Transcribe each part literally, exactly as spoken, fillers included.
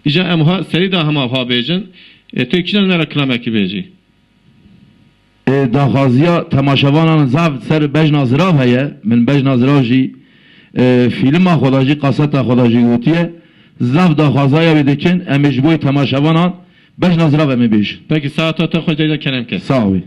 Îca em ha serî de hema ha bêjin, e, tu kîjan me re kilamekî bêjî? E, daxwaziya temaşevanan zaf ser bejna zirav heye. Min bejna zirav jî, e, fîlma xwe de jî, kaseta xwe de jî gotiye. Zaf daxwazaya wê dikin, em ê ji bo temaşevanan bejna zirav em ê bêjin. Peki, saeta te xweş de kerem ke. Sax bî.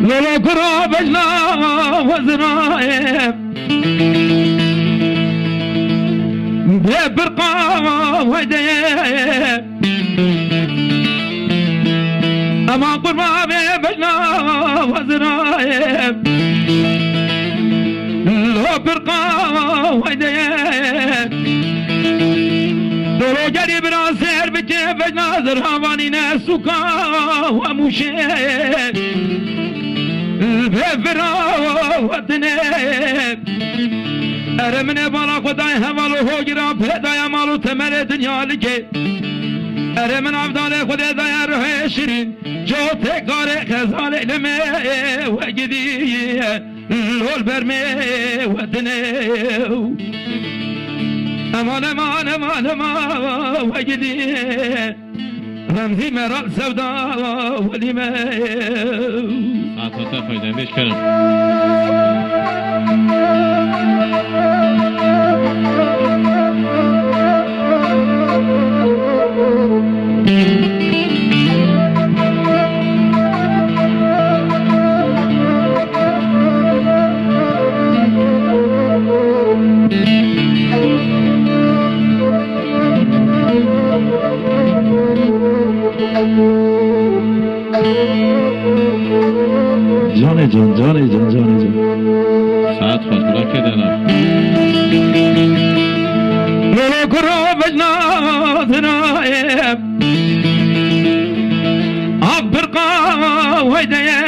Lolo kura bejna wezirayê, bê birqa wayde. Ema qurba bê bejna wezirayê, lo birqa wayde. Dolo gelî bira ser bike bejna ziravanîne suka hemûşê. Bê vira wetine. Ere min ê bala xwe dayê heval û hogira pê daya mal û temelê dinya like. Ere min avdalê xwe dê daya ruhê şirîn, cotê karê xezalê limê we gidiye, lol bermê we dinew. Eman, eman, eman, eman, we gidiye. Remzî Meral Sevda welî me. Saet xwe ser xweş dembêj kerim. Canê can, canê can, canê can. Saet xweş, bira kê dena. Lolo kuro bejna ziraye. Ab birqa wayde ye.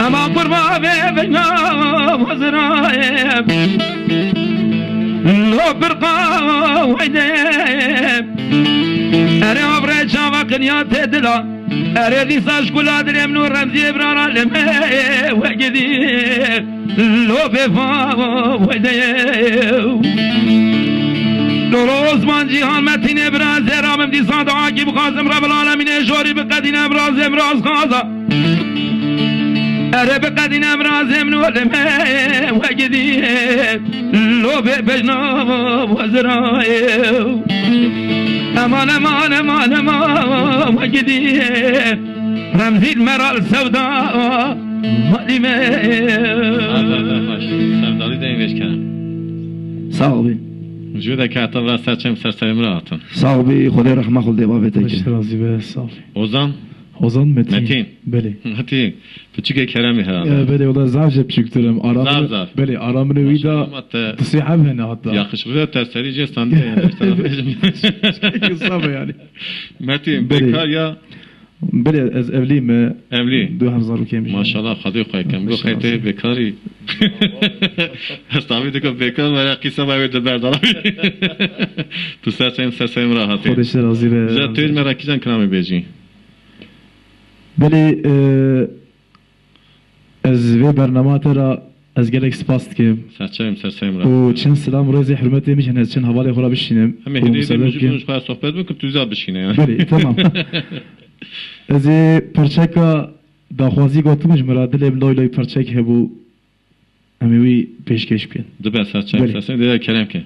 Ema qurba bê bejna wezirayê. Lo birqa wayde. Ere abre çava qinya te dila. Ere dîsa şkula dirê min û Remziyê birara li me we gidî. Lo bêfa wayde. Lolo Osman Cîhan Metînê bira zêra min dîsa dua kî bixwazim Rebil Alemînê jorî biqedîne birazê min raz xaza. Ere biqedîne birazê min welê me we gidî. Lo bê bejna wezirayê. Eman, eman, eman, eman, we gidî. Remzî Meral Sevda. Malî me. Saet te xweş. Sevdalî de vêş kere. Sağ ol. Jû de kehta vira ser çem ser serê min re hatin. Sağ ol, Xwedê rehma xwe dê bavê te Xweş ke. Razî be, sağ ol. Ozan? Ozan Metin. Metin. Belê. Metin. Piçikê Keremî herhalde. E, belê, o da zaf jê piçiktir im. Ara Zaf, min, zaf. Belê, ara min û wî da Maşallah, ma te tu sê heb hene hatta. Yakışıklı da terseri cê standı. Kısa be yani. Metin, Belê. Bekar ya? Belê, ez evlî me. Evlî? Du hezar û kêm jî. Maşallah, Xwedê xwe kem. Maşallah. Bi xeytê bekarî. Ez tahmin dikim bekar me ya qîsa me wê de berdana. Tu ser çayım, ser çayım rahat. Xwedê ji te razî be. Ji tu me ra kîjan kilamê bêjî? Belê, e, ez vê bernama te ra ez gelek spas dikim. Serçeyim, serçeyim ra. Û çend silam, rêzê, hurmetê min jî hene, ez çend hevalê xwe ra bişînim. Em ê Û hêdî hêdî musade min jî bikim. Ji xwe sohbet bikim, tu zî bişîne yani. Belê, tamam. Ez ê perçeka daxwazî gotim ji min ra, dilê min loy loy perçek hebû. Em ê wî pêşkêş bikin. Dibe ser çavê Belê. Sesê, dê kerem ke.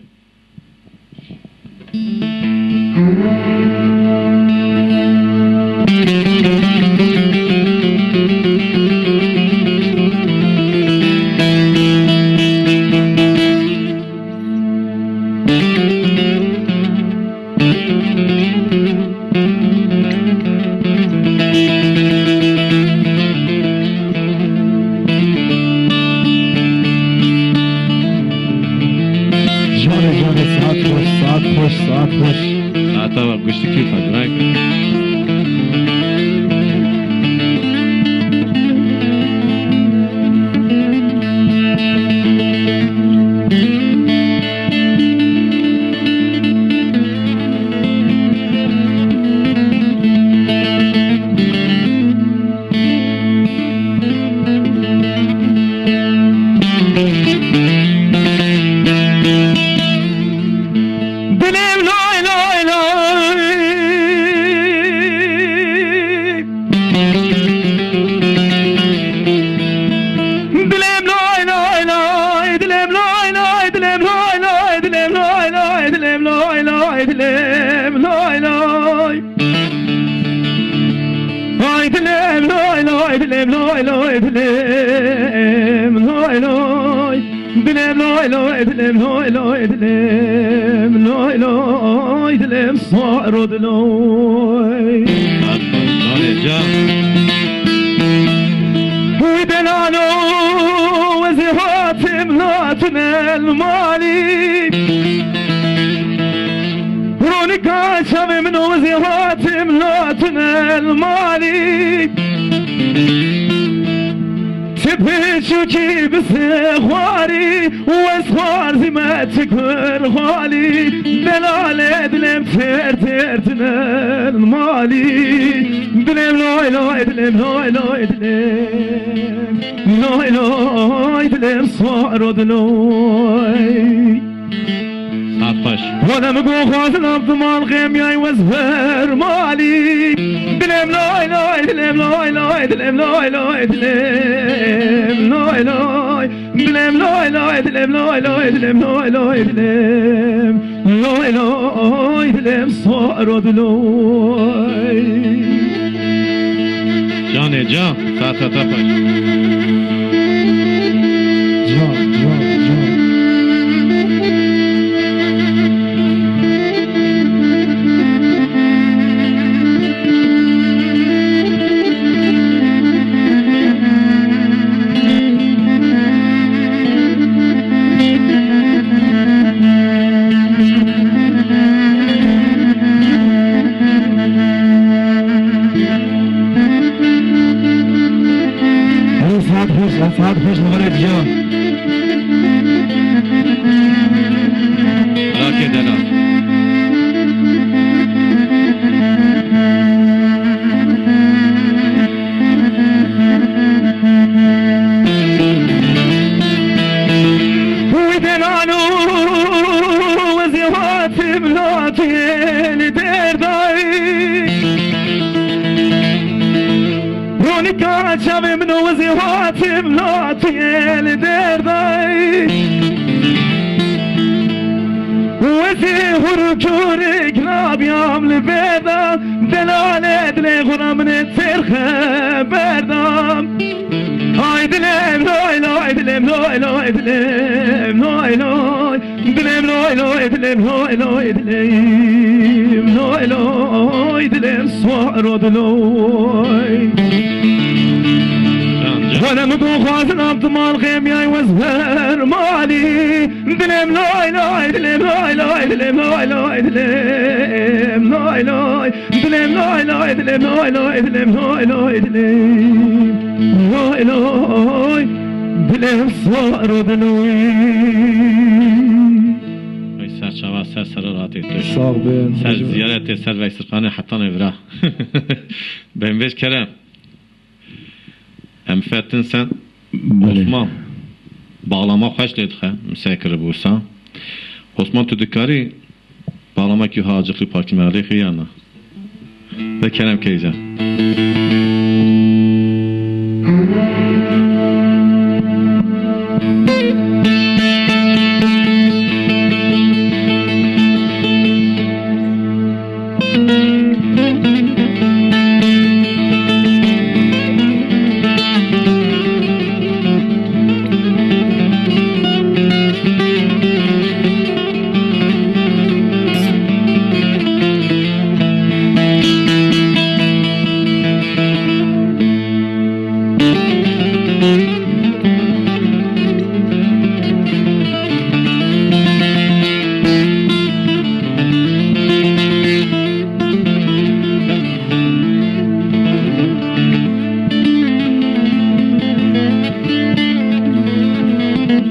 Canê, canê, saet xweş, saet xweş, saet xweş. Saeta we guştî kêfa direk. Dilêm lay lay lay. Dilêm lay lay lay, dilêm lay lay, dilêm lay lay, dilêm lay lay, dilêm lay lay, dilêm lay lay. Ay dilêm lay lay, dilêm lay lay, dilêm lay lay. Dilêm lay lay, dilêm lay lay, dilêm lay lay, dilêm saro diloy. Aferin, can. Uy delalo, ez ê hatim la tunel malî. Ronika çavê min o, ez ê hatim la tunel malî. Ti piçûkî bi sê xwarî û ez xwarzî me ti kur xalî. Delale dilêm têr têr tine li malî. Dilêm lay lay, dilêm lay lay, dilêm lay lay, dilêm saro diloy. Saet xweş. Wele min got xwazin Abdulmal xêmiyay wez ber malî. Dilêm lay lay, dilêm lay lay, dilêm lay lay, dilêm lay lay. Dilêm lay lay, dilêm lay lay, dilêm lay lay, dilêm lay lay, dilêm saro diloy. Canê can, saeta te xweş. Can, can, can. Erê saet xweş, saet xweş li vir e diya. Rakê delal. Uy delalo, ez ê hatim la tu yê li derdayî. Ronika çavê min o, ez ê hatim la tu yê li derdayî. Û ez ê hûr û kûr ê gilabiyam li berda. Delale dilê xwe ra min ê têr xeber da. Ay dilêm lay lay, dilêm lay lay, dilêm lay lay. Dilêm lay lay, dilêm lay lay, dilêm lay lay, dilêm saro diloy. Can, can. Wele min got xwazin Abdulmal xêmiyay wez ber malî. Dilêm lay lay, dilêm lay lay, dilêm lay lay, dilêm lay lay. Dilêm lay lay, dilêm lay lay, dilêm lay lay, dilêm lay lay, dilêm saro diloy. Ay ser çava, ser sera rahatê tu. Sağ bin. Ser ziyaretê, ser veysirxanê hetanê vira. Bembêj Kerem. Em fetin sen Belê. Osman. Bağlama xweş lê dixe, min seh kiribû wisa. Osman, tu dikarî bağlamakî ha acixlî pakî me lê xiyana. Ve Kerem Keycan. Ey,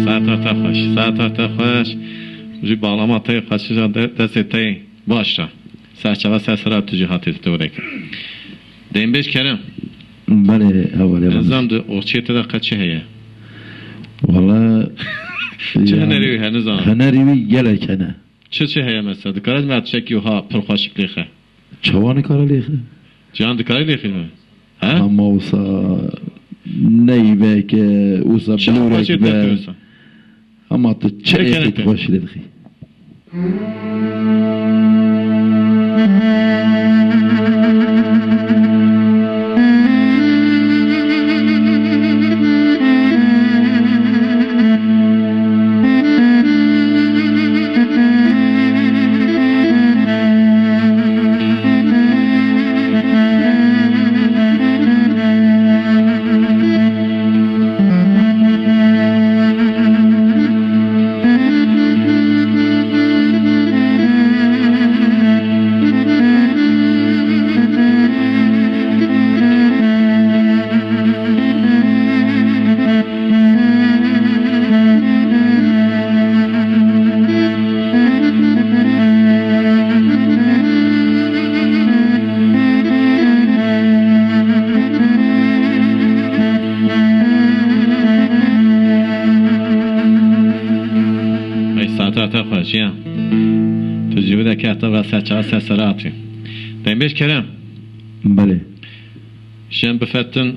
saeta te xweş, saeta te xweş. Jî bağlama te xweş, jî de-, destê te baş e. Serçava ser sera tu jî hatî tu wek. Dembêj Kerem. Belê, hevalê. Nizam de orçiyê te de qet çi heye? Wala, çi yani, hunerî wî hene, nizam. Hunerî wî gelek hene. Çi çi heye mesela? Dikare me tiştekî wiha pir xweşik lêxe? Çawa nikare lêxe? Cihan dikare lêxe mi? He? Ama wisa neyveke, wisa çi bilûrek xweşik be. Ama tu çi êxî xweş lê dixî? Ey, saeta te xweş, ya. Tu jî wide kete ve serçava ser sera hatî. Dembêj Kerem. Belê. Şen bifetin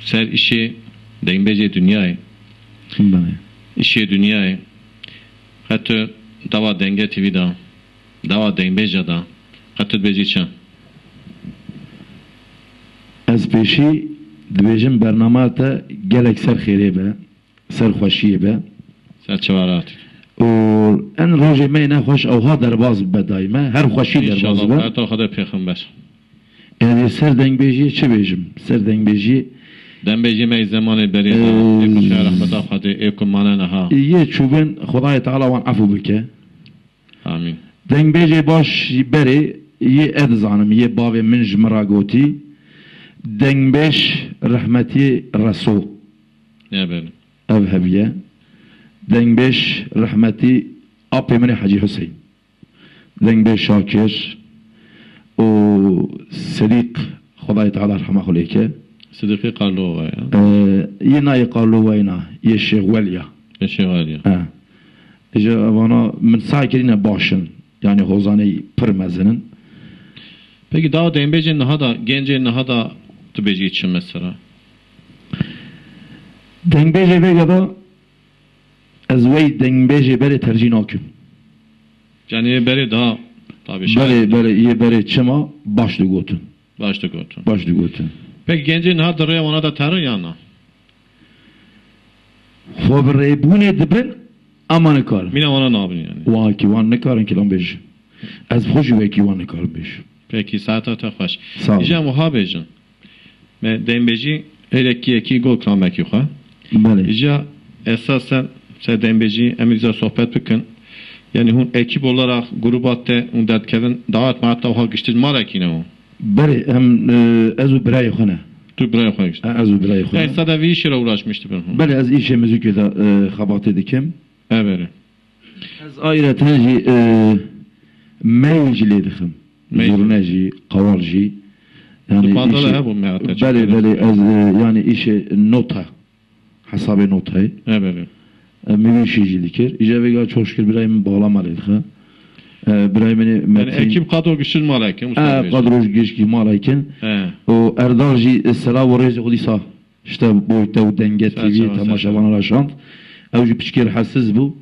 ser işê dengbêjê dinyayê. Belê. Işê dinyayê. Qet tu dawa Denge T V da, dawa dengbêja da, qet tu dibêjî çi? Ez pêşî dibêjim bernama te gelek ser xêrê be, ser xweşiyê be. Ser çawa rahat. Û en rojê me yê nexweş ewha derbas bibe daîme, her xweşî derbas bibe. İnşallah, Xwedê pêxember. Ez ê ser dengbêjiyê çi bêjim? Ser dengbêjiyê. Dengbêjiyê me yê zemanê berê de, ê ku çawa rehmeta Xwedê, ê ku mane niha. Yê çûbin, Xwedayê Teala wan efû bike. Amîn. Dengbêjê baş jî berê, yê ez dizanim, yê bavê min ji min re gotî. Dengbêj rehmetî Reso. Ne belê. Ev heviye. Dengbêj rehmetî apê min ê Hecî Huseyn. Dengbêj Şakir û Sedîq, Xwedayê Teala rehma xwe lê ke. Sidîqê Qarlova ya. Ee, yê nayê Qarlova yê na, yê Şêx Welya. Yê Şêx Welya. He. Îja evana min sah kirîne baş in. Yani hozanê pir mezin in. Peki dawa dengbêjê niha da, gencê niha da tu bêjî çi mesela? Dengbêjê vêga da ez wey dengbêjê berê tercîh nakim. Yani yê berê daha tabii. Belê, belê, yê berê çima baş digotin. Baş digotin. Baş digotin. Peki gencê niha di rêya wana da terin ya na? Xwe bi rêbûnê dibin, ama nikarin. Mîna wana nabin yani. Wan ki wan nikarin kilam bêjin. Ez xwe jî wekî wan nikarim bêjim. Peki, saeta te xweş. Sağ ol. Îja em wiha bêjin. Me dengbêjî hêlekî yekî got kilamekî xwe. Belê. Îja esasen ser dengbêjî em îza sohbet bikin. Yani hûn ekîb olarak gruba te hûn derdikevin dawet me heta wiha giştin malekî ne o? Belê, em, e, ez û birayê xwe ne. Tu birayê xwe gişt. E, ez û birayê xwe ne. Yani sada vî işê re uğraşmış dibin hûn. Belê, ez îşê muzîkê de, e, xebatê dikim. E, belê. Ez ayreten jî, e, meyl jî lê dixim. Meyl. Zurne jî, qawal jî. Yani tu panda da hebû meyhata. Belê, belê, ez, e, yani îşê nota, hesabê notayê. E, belê. E, min vî işê jî dikir. Îja vêga çok şükür birayê min bağlama lê dixe. E, birayê min ê Metin. Yani ekîb qadro giştin malekin. E, qadro gişkî malekin. He. O Erdal jî, e, selav û rêzê xwe dîsa İşte bo te û Denge T V temaşevana re şand. Ew jî piçkê rihesiz bû.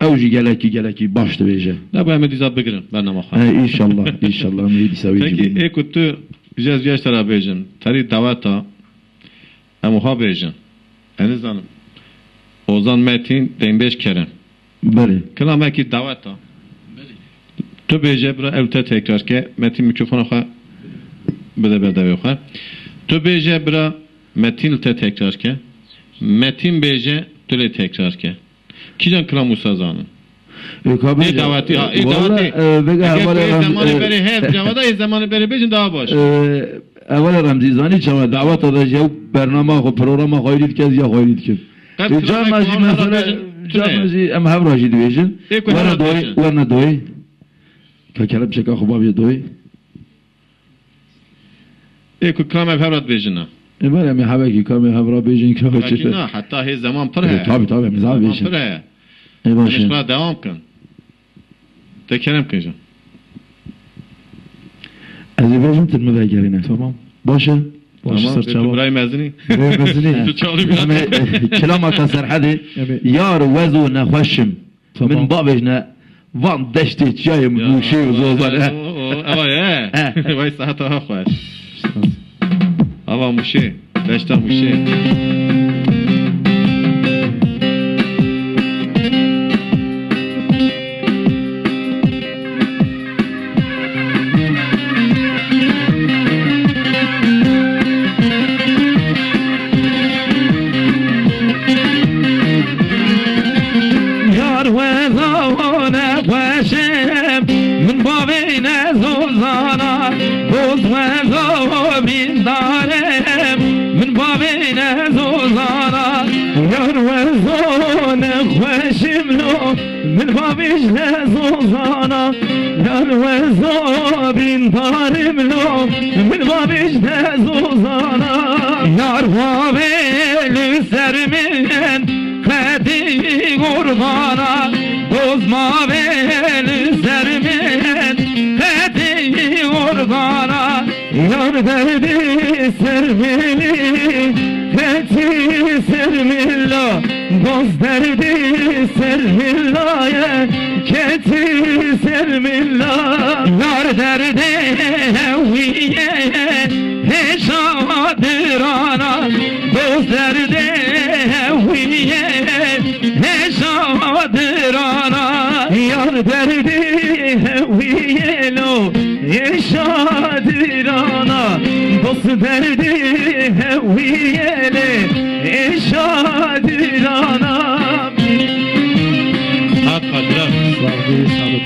Ew jî gelekî, gelekî baş dibêje. Ne, bu em ê dîsa bigirin bernama xwe. He, înşallah, înşallah, em ê dîsa wê. Peki, ê ku tu ji ez ji te re bêjin, terî daweta, em wiha bêjin. Ez nizanim. Ozan Metin, Dengbêj Kerem. Belê. Kilamekî daweta. Belê. Tu bêje bira, ew te tekrar ke. Metîn, mikrofona xwe bide berdevê xwe. Tu bêje bira, Metîn li te tekrar ke. Metîn bêje, tu lê tekrar ke. Kîjan kilam wisa zanin? Ê, ka Ê bêje, dawetî, ha, ê wala, dawetî. e, vega Eger hevalê tu ê Rem-, zemanê e, berê her cava da, ê zemanê berê bêjin daha baş. e, hevalê Remzî, zanî çawa daweta da ji ew bernama xwe, programa xwe ayrî dike, ez ya xwe ayrî dikim. Qet Ê, kilamê carna jî Kur'an mesela, hera bêjin, tu carna ne? jî em hev ra jî dibêjin. Ê ku Werna hev ra doyê, bêjin. werna doyê. Ka kerem çeka xwe bavê doyê. Ê ku kilamê hev ra dibêjin na. Ê, bere, em ê hevekî kilamê hev ra bêjin, kilamê Hevekî çi? na, heta hê zeman pir Ê, he. tabii, tabii, em zaf Zeman bêjin. pir he. Ê, baş Em e. ji xwe dewam kin. Te kerem kin jî. Ez ê bêjim, tu min vegerîne, tamam? Baş e? Baş e, Tamam, ser ê tu çawa? birayê mezinî. Birayê mezinî. Tu çalî Em ê, e, kilama ka Serhedê. Em ê Yar wezo nexweşim. Tamam. Min bavêjne van deştê çiyayê Ya, Mûşê û Zozan, e. o, o, ewa ye. E. Vay saeta ha xweş. Ava Mûşê, deşta Mûşê. Yar weza ne xweşe, min bavê ne zozana, dost weza bîndare, min bavê ne zozana. Yar weza ne xweşim lo, Min bavêj ne zozana, yar weza bîndarim lo. Min bavêj ne zozana, yar wavê li ser min qetî gordana. Dost mavê li ser min qetî gordana. Yar derdê ser min li, ketî ser min la. Dost derdê ser min la ye, ketî ser min la. Yar derdê hewî ye, hêşa dirana. Dost derdê hewî ye, hêşa dirana. Yar derdê hewî ye lo, hêşa dirana. Dost derdê hewî ye lê, hêşa dirana. Hat hatira. Sağ ol, sağ ol.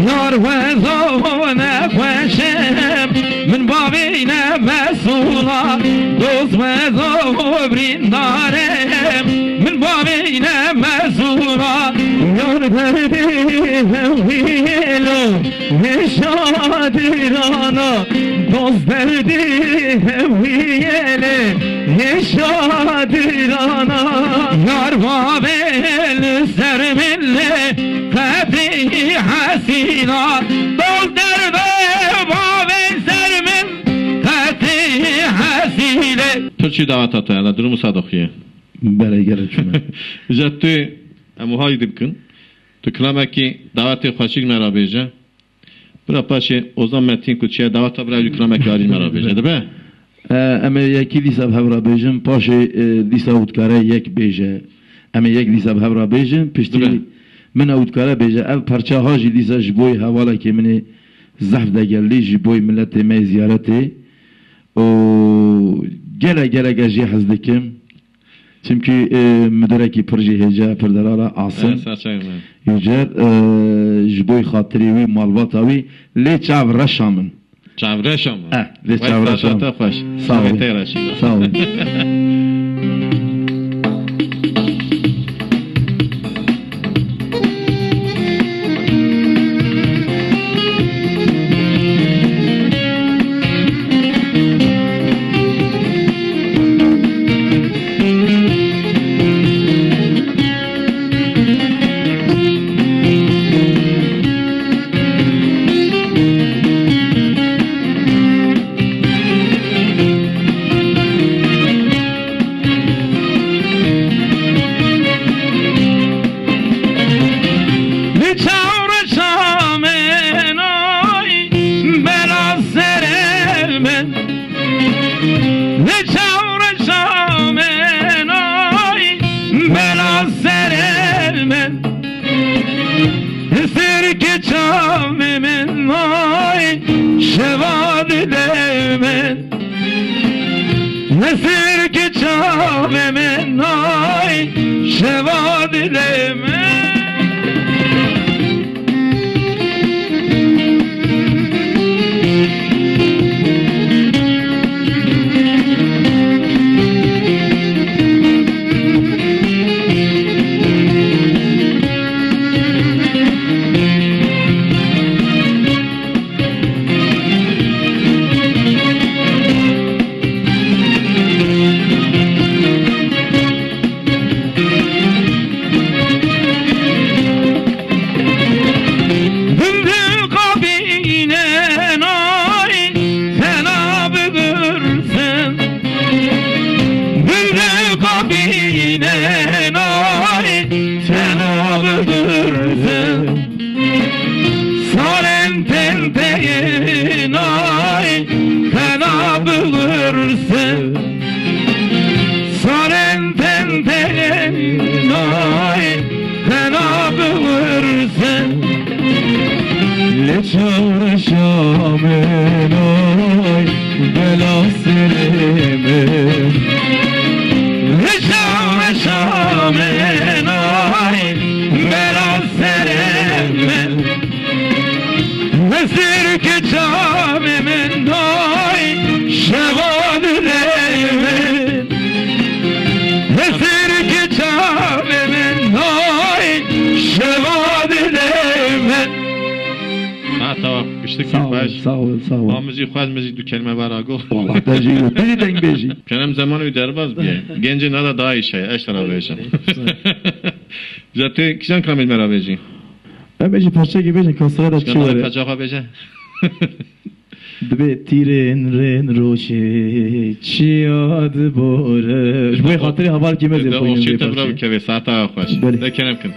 Yar weza ne xweşe, min bavê ne mesûla. Dost weza brîndare, min bavê ne mesûla. Yar derdê hewî ye lo, hêşa dirana. Dost derdê hewî ye lê, hêşa dirana. Yar bavê li ser min lê, qetî hesîla. Dost derdê bavê ser min, qetî hesîlê. Pirçî daweta te, hele durum wisa doxiye. Bele, gelek çûme. Ji tu em wiha îdî bikin. Tu kilamekî dawetê xweşik me re bêje. Bira paşê Ozan Metîn ku çiye daweta bira wî kilamekî arî me re bêje. Dibe? E, em ê yekî dîsa bi hev re bêjin, paşê, e, dîsa û dikare yek bêje. Em ê yek dîsa bi hev re bêjin, piştî Dibe? min û dikare bêje. Ev perça ha jî dîsa ji bo hevalekê min ê zehf degelî, ji bo miletê me yê ziyaretê. û gelek gelek ez jê hez dikim. Çimkî, e, midurekî pir jî hêja, pir delal e, Asim. E, serçeyê min. Yücel, e, ji bo xatirê wî, malbata wî, lê çavreşa min. Çavreşa min. Eh, lê Vay çavreşa min. Saeta xweş. Sağ ol. Çavê te reşî. Sağ ol. Şeva dilê min, hesir ki çavê min, ay, şeva dilê min. Bülbül kabine nay, fena bülbülsün. Bülbül kabine nay, fena bülbülsün. Saren tenteyin ay, fena bülbülsün. Saren tenteyin ay, fena bülbülsün. Lê çareşa min ay, bela serê min. Lê çareşa min ay, bela serê min. Hesir ki çavê min ay, şeva dilê min. Hesir ki çavê min ay, şeva dilê min. Ha, tamam. Piştik. Sağ ol, baş. Sağ ol, sağ ol. Amizî xwez mizî du kelme vera go. Wallah, te jî got. Biri deng bêjî. Kerem zeman wî derbaz bîye. Gencê nada daha iyi şey. Eştera bêjim. Güzel. Güzel, tu kîjan kamîl me ra bêjî? Em ê jî parçekê bêjin, ka sira de çi were. Parça xwe bêje. Dibê tîrên rên rojê çiya dibore. Ji bo xatirê hevalkî me zê xwînin vê parçeyê. Bikeve saeta xweş. Belê. De kerem kin.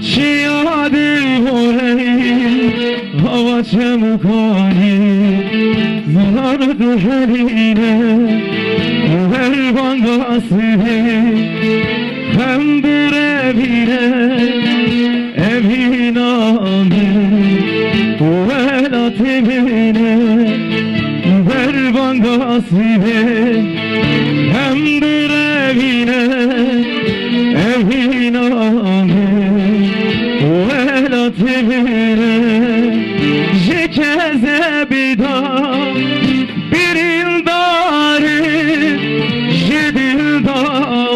Çiya dil horey, hava çemkanî, zinar diherîne, wer banga sibê, xem direvîne, evîna min, welatê min e, wer banga sibê, xem direvîne, evîna min, welatê min e, ji kezebî da birîndar e, ji dil da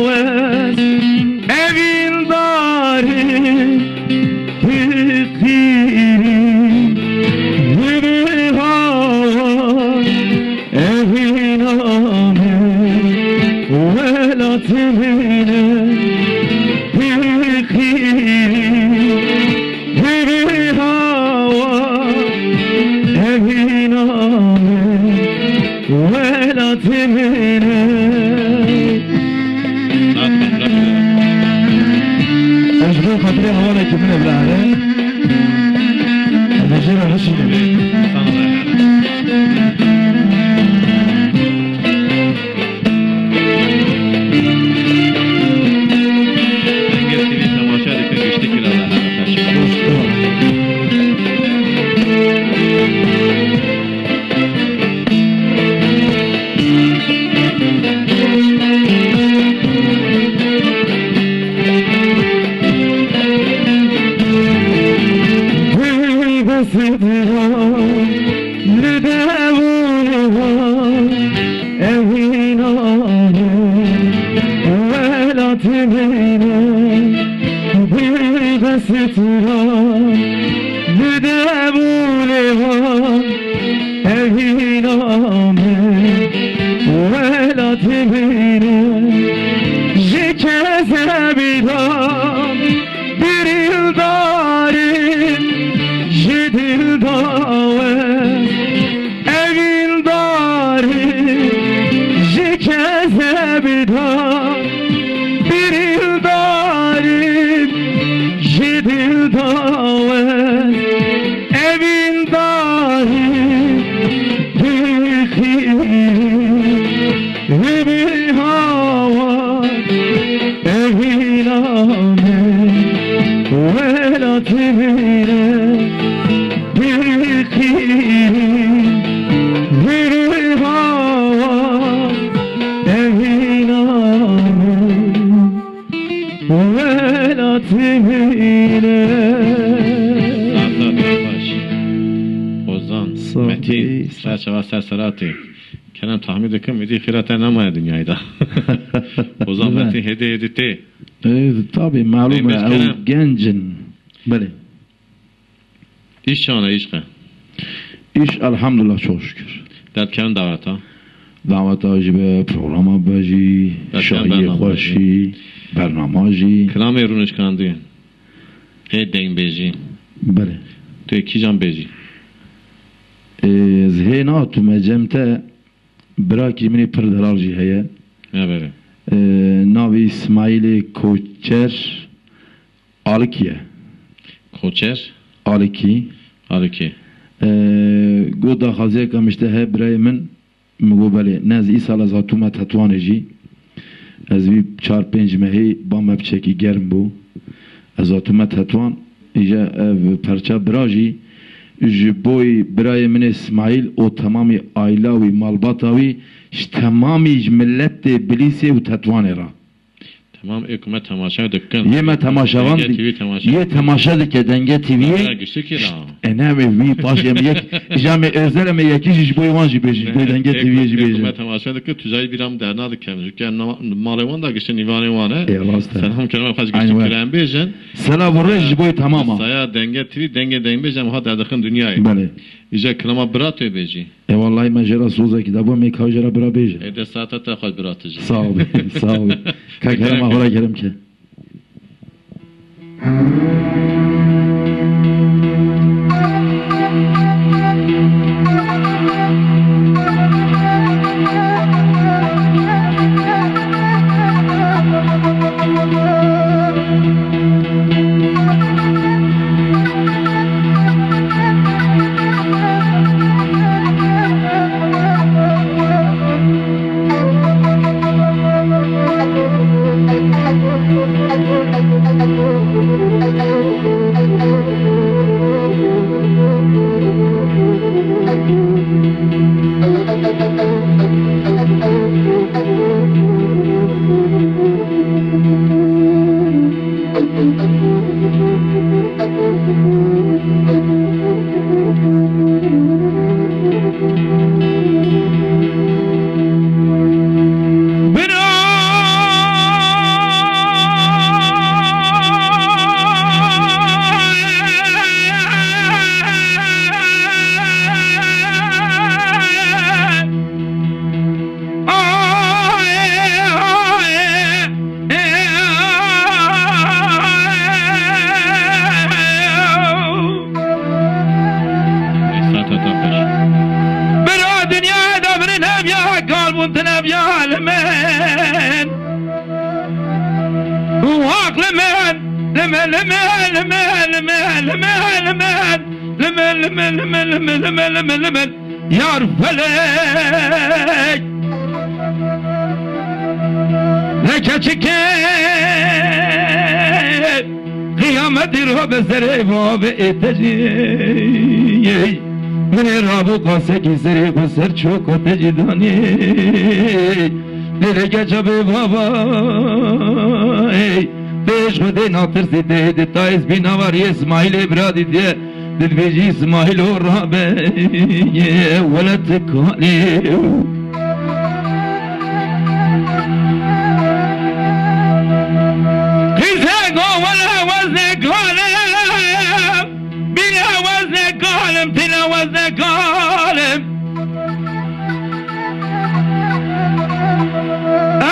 wes evîndar e, fiqîrî, hûn ê hawa. Evîna min, welatê min e, pêxî, hevê hawa. Evîna min, welatê min e. Ez ji bo xatirê hevalekî min e, bira here. Em ê jê re hişînin. Dengê T V temaşe dikin, giştikî re ve her xweş. Li devûn û evîna min, welatê min e, bi destira li devûn û evîna min, welatê min e, ji Kezebî da birîldarî ji dîl da we. Evîldarî ji kezebî da birîldarî ji dîl da we. Evîndarî dixî himî hawa evîna me welatî mîne dixî himî hawa evîna me. Welatî mîne. Sağ ol, baş. Ozan, Sağ ol, Metin, sağ ol. Ser çava ser seratê. Kerem tahmin dikim, îdî xîra te nemaye dinyayê de. Ozan Metin hêdî hêdî tê. E, tabii, malum. Beymiş e, ew Kerem. Genc in. Belê. Îş çawa ne, îş qe? Îş, elhamdülillah, çok şükür. Derdkevin daweta? Daweta jî be, programa be jî, Derdkevin şahiyê bernama xwe be jî. Jî, bernama jî. Kilamê rûnişkandî. Hê dengbêjî. Belê. Tu yê kîjan bêjî? Ê, ez hê nehatime cem te, birakî min ê pir delal jî heye. Ya belê. Ê, navê Îsmaîlê Koçer. Alikî ye. Koçer? Alikî. Alikî. Ee, got daxwaziyeka min ji te heye birayê min. Min got belê. Ne ez îsal ez hatûme Tetwanê jî. Ez vî çar pênc mehê ba me piçekî germ bû. Ez hatûme Tetwan. Îje ev perça bira jî ji boy birayê min ê Smaîl û temamî aîla wî, malbata wî, ji temamî ji miletê Bilîsê û Tetwanê re. Tamam, ê ku me temaşe dikin. Yê me temaşevan Denge di-, T V temaşe yê dikin. Temaşe dike Denge T V'yê. Bera giştikî ra. E, ne, em ê vî paş em yek, îja me özel em ê yekî jî ji bo wan jî bêjin, ji bo Denge T V'yê jî bêjin. Ê ku me temaşe dikin, tu cayî bîra min derna dikin. Çünkü em na-, malê wan da giştin, nîvanê wan e. Ê, rast e. Selam kerem, xweş giştin. Aynı. Kiran bêjin. Selav û rêz ji bo tamam a. Saya Denge T V, Denge Deng bêjin, em ha derdixin dinyayê. Belê. Îja kilama bira tu bêjî. E, wallahî me jê re sozekî dabû, em ê ka jê re bira bêjin. Ê, dest saeta te xweş bira tu jî. Sağ ol, sağ ol. Ka kerema xwe re kerem ke. Bira dinyayê de min nebiya, kal bûn tu nebiya li min. Waq li min, li min, li min, li min, li min, li min, li min, li min, li min, li min, li min, li min, li min, li min, li min. Yar felek, ne keçikê qiyameti ro bi serê vavê ê te jî. Min ê rabû qasekî serê xwe ser çoka te jî danî. Lê lê keça bê vava, ey, tê ji Xwedê natirsî tê, di tayê spî navariyê Îsmaîlê bira dîtiye. Dibêjî Îsmaîlo rabe, welet kalê. Qîzego wele wezne kalê, bîne wezne kalim, tîne wezne kalim.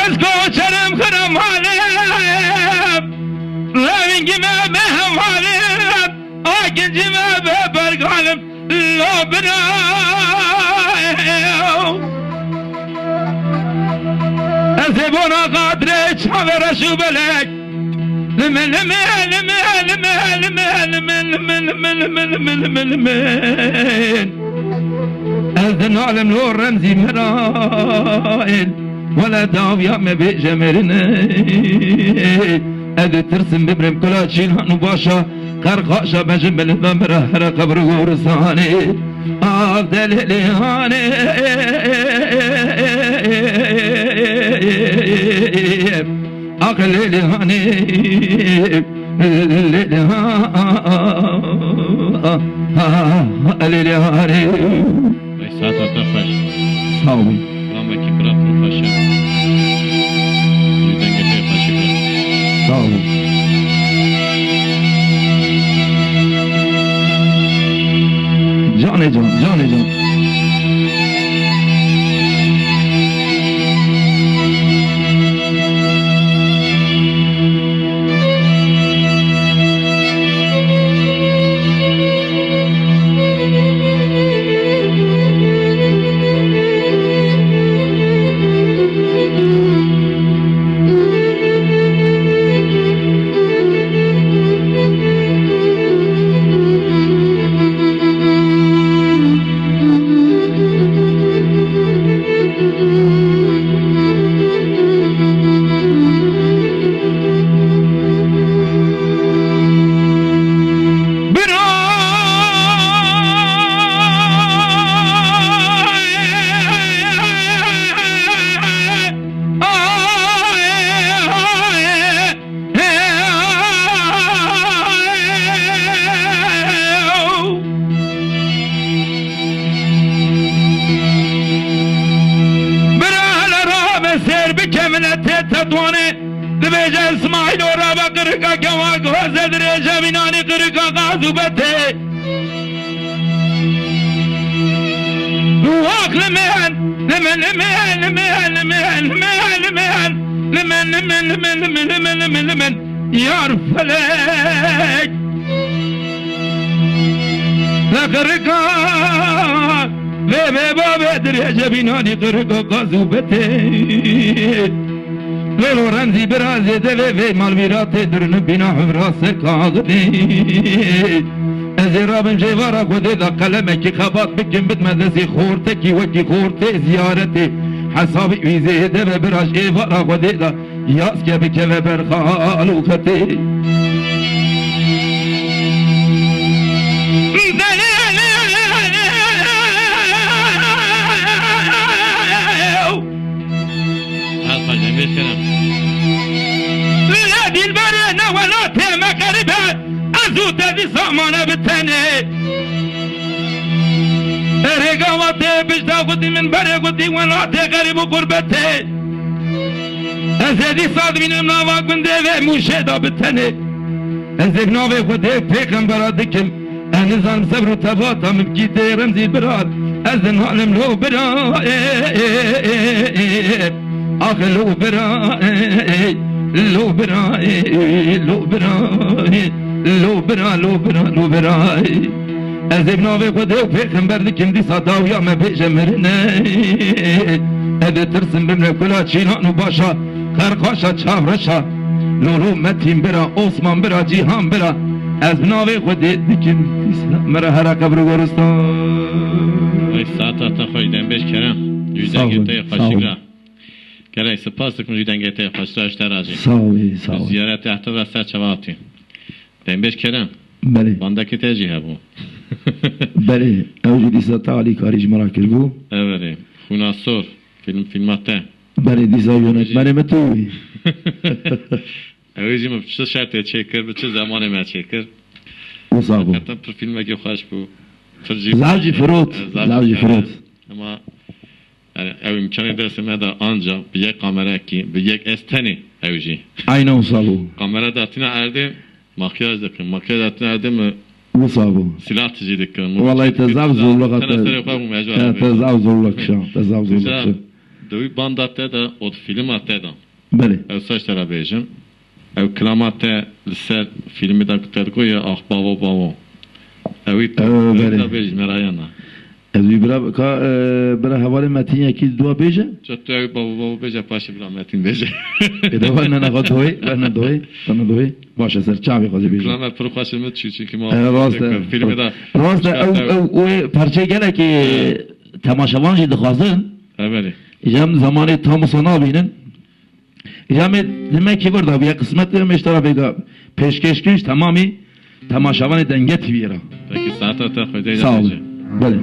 Ez koçerim xira malê, Lo bira, ez ê bona qadrê çavê reş û belek. Limin, limin, limin. Ez dinalim lo remzî mirayên. Wele dawiya me bêje mirinê. Ez ditirsim bimrim kula çîlan û başa. Qerqaşa bejim bilinden bira here qebr û goristanê. Av delê lê hanê. Aqilê lê hanê. Lê lê ha. Lê lê hanê. Vay, saeta te xweş. Sağ olun. Ramekî bira xweş e. Dengê te xweş e. Sağ olun. Canê can, canê can. Bira hele rabe sêr bike min e tê Tetwanê. Dibêje Îsmaîl o rabe qirika kewak hoze dirêje bînanî qirika qaz û betê. Wak li min, li min, li min, li min, li min, li min, li min, li min, li min, li min, li min, li min, li min, li min, yar felek. Li qirika vê vê bavê dirêje bînanî qirika qaz û betê. Lolo remzî bira zêde vê vê malvîratê durni bîna hevra ser kaxidê. Ez ê rabim jê vara Xwedê da qelemekî xebat bikim bidme destî xortekî wekî xortê ziyaretê. Hesabî wî zêde ve bira ji ê vara Xwedê da. Yaske bikeve ber xal û xetê. Alfa Cemil Kerem. Lê dilberê ne welatê me xerîb e, ez û te dîsa mane bi tenê. Erê gava tê pişta xwedî min berê xwedî welatê xerîb û xurbetê. Ez ê dîsa dibînim nava gundê vê Mûşê de bi tenê. Ez ê bi navê Xwedê û pêxembera dikim. Ez nizanim sebr û tebata min bikî tê remzî bira. Ez dinalim lo bira. Ax lo bira. Lo bira. Lo bira. Lo bira, lo bira, lo bira. Ez ê bi navê Xwedê û pêxember dikim dîsa dawiya me bêje mirine. Ez ditirsim bimre kula çîlan û başa, qerqaşa çavreşa. Lolo Metîn bira, Osman bira, Cîhan bira. Ez bi navê Xwedê dikim dîsa mire here qebr û goristan. Ay saeta te xweş, dembêj Kerem. Sağ olun, sağ olun. Gelek spas dikim ji dengê te xweşra ji te razî. Sağ ol, sağ ol. Ziyaretê ehte ve ser çava hatî. Dembêj Kerem. Belê. Bandekê te jî hebû. Belê. Ew jî dîsa te alîkarî ji me re kiribû. Ev erê. Xûna Sor. Film, filma te. Belê, dîsa yönetmenê me tu bûyî. Ew jî min çi şertê çêkir, bi çi zemanê me çêkir. Wisa bû. Heqîqeten pir filmekî xweş bû. Pir jî Zav jî firot. Zav jî firot. Ama yani ew îmkanê destê me de anca bi yek kamerekî, bi yek ez tenê ew jî. Aynen wisa bû. Kamera datîne erdê, makyaj dikim. Makyaj datîne erdê mi Wisa bû. Silah tijî dikim. Wallahî te zaf zorluxa te. Tena serê xwe bû mecbur. Te zaf zorluk kişa. Te zaf zorluk kişa. Di wî banda te de û di filma te de. Belê. Ew saç te re bêjim. Ew kilama te li ser filmê de ku te digoye, "Ax bavo, bavo." Ewî Ee, belê. Bêjî meraya na. Ez wî bira, ka, e, bira hevalê Metin yekî dua bêje? Ço tu ew babo babo bêje, paşê bira Metin bêje. Ê de werne naxa doyê, werne doyê, werne doyê. Baş e, ser çavê xwezî bêje. Kilamet pir xweş e min çû, çunkî ma Ee, rast e. Filmê de Rast e, ew, ew, ew ê parçeyê gelekî Evet. temaşevan jî dixwazin. Evelê. Jem zamanê tam wisa nabînin. Ya me, demek ki burada bir kısmet ya me işte abi da peşkeş kiriş tamamı temaşavanê Denge T V'ye ra. Peki, saeta te xwedê Sağ olun. Belê.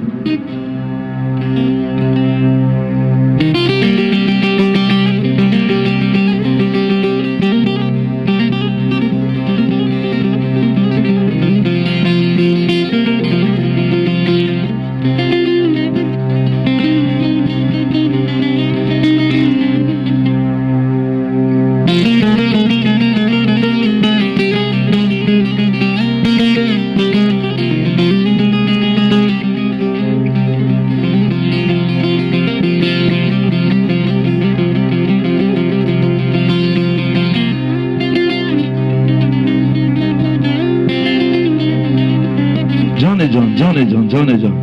Canê can, canê can, canê can.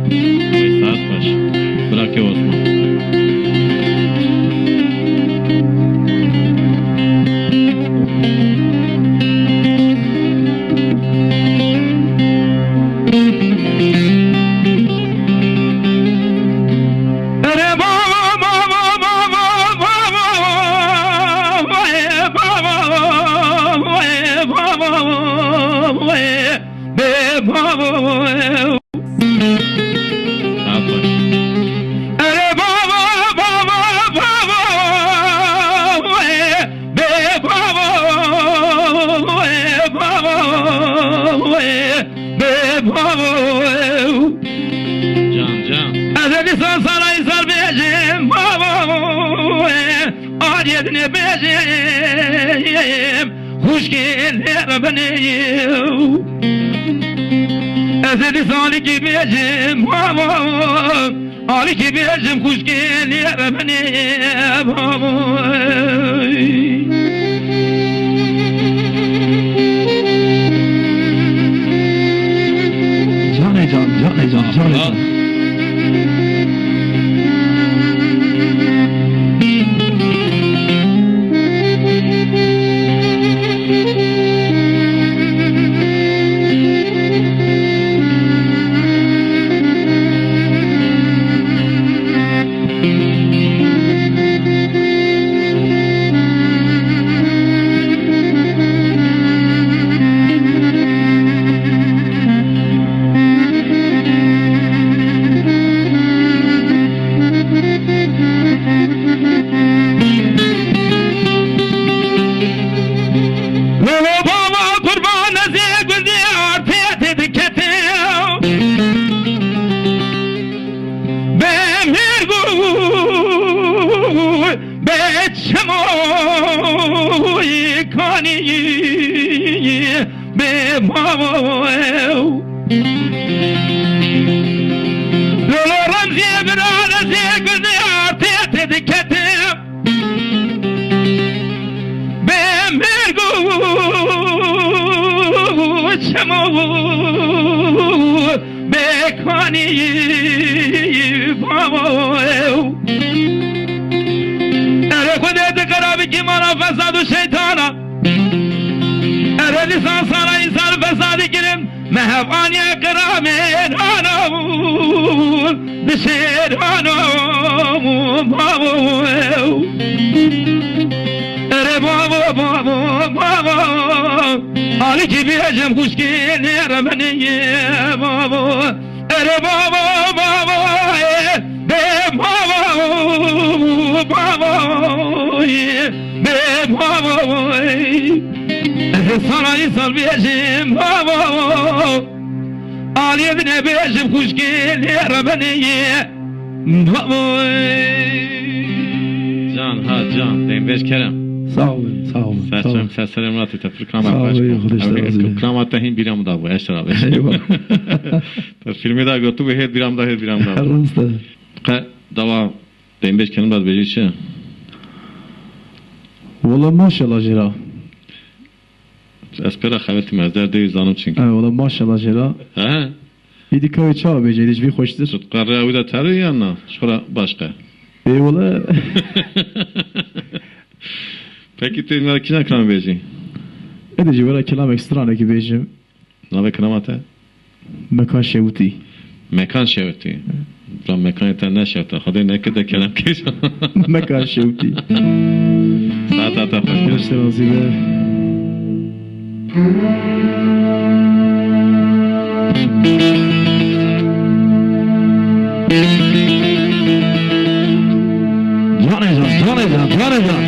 Saet xweş. Birakê Osman. Bê bavo. Aferin. Erê bavo, bavo, bavo, bê bavo, bê bavo, bê bavo. Can, can. Ez ê dîsan sana îsal bêjim, bavo, aliyê dinê bêjim. Xwişkê lê re binê. Ez ê dîsa alîkî bêjim, babo. Alîkî bêjim, xwişkê lê re binê, babo. Canê can, canê can, canê can. Lolo baba qurban, ez ê gundê artê tê diketim. Be mêrgo be çemoyê kanî be bavo. Lolo Remzî bira, ez ê gundê artê tê diketim. Be mêrgo çemo be kanî bavo. Erê Xwedê, tu qera bikî mala fesad û şeytana. Erê dîsan sana îsal fesadî kirim. Me hev aniye qira mêrana bûn, bi şêrana bûn, bavo. Erê bavo, bavo, bavo. Alîkî bêjim xwişkê nêre binê, bavo. Erê bavo, bavo, ê, bê bavo, bavo, ê, bê bavo, ê. Erê sana îsal bêjim, bavo. Aliyê dinê bêjim xwişkê nêre binê, bavo. Can, ha, can, dembêj kerem. Sağ olun, sağ olun, sağ olun. Serçem, serserê min hatî te pir krama Sağ ol, baş ey, bû. Xwedê ji te razî be. Krama te hîn bîra min da bû, eşra be. Eyvallah. Te filmê de gotibû, hêr bîra min da, hêr bîra min da. Rast e. Qe dawa dembêj kirin, bad bêjî çi? Wala maşallah jê re. Ez pê re xebetî me, ez derdê wî zanim çinki. Ay, wala maşallah jê re. He? Êdî ka wê çawa bêje, êdî ji vî xweştir? Sidqa rêya wî de terê yan na? Ji xwe re başqe. Ê wele. Pekî tu navê kîjan kiram bêjî? Êdî ji we re kilamek stranekî bêjim. Navê kilama te? Mekan Şewitî. Mekan Şewitî. Bira mekanê te neşewte. Xwedê neke te kerem kêşa. Mekan Şewitî. Saeta te xweş. Beşte razî be. Canê can, canê can, canê can.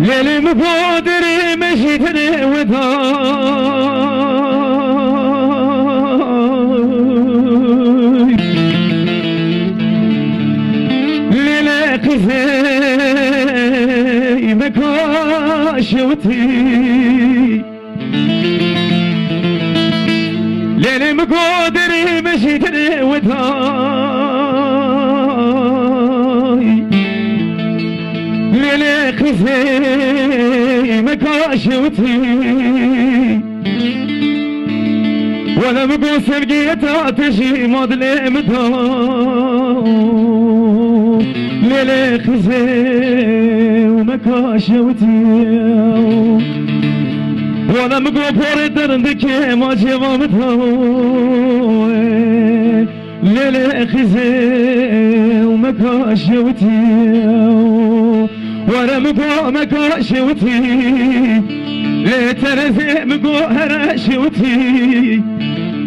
Lêlê min godirê me jî dinê weda. Lêlê qizê me kaşewtî. Lêlê min godirê me jî dinê weda. Lêlê qizê me kaşewtî. Wele min got sevgiyê te jî ma dilê min da. Lêlê qizê me kaşewtî. Wele min got porê derindikê ma cêva min da. Lêlê qizê û me kaşewtî. Were min go me kaşewtî. Lê terezê min go here şewtî.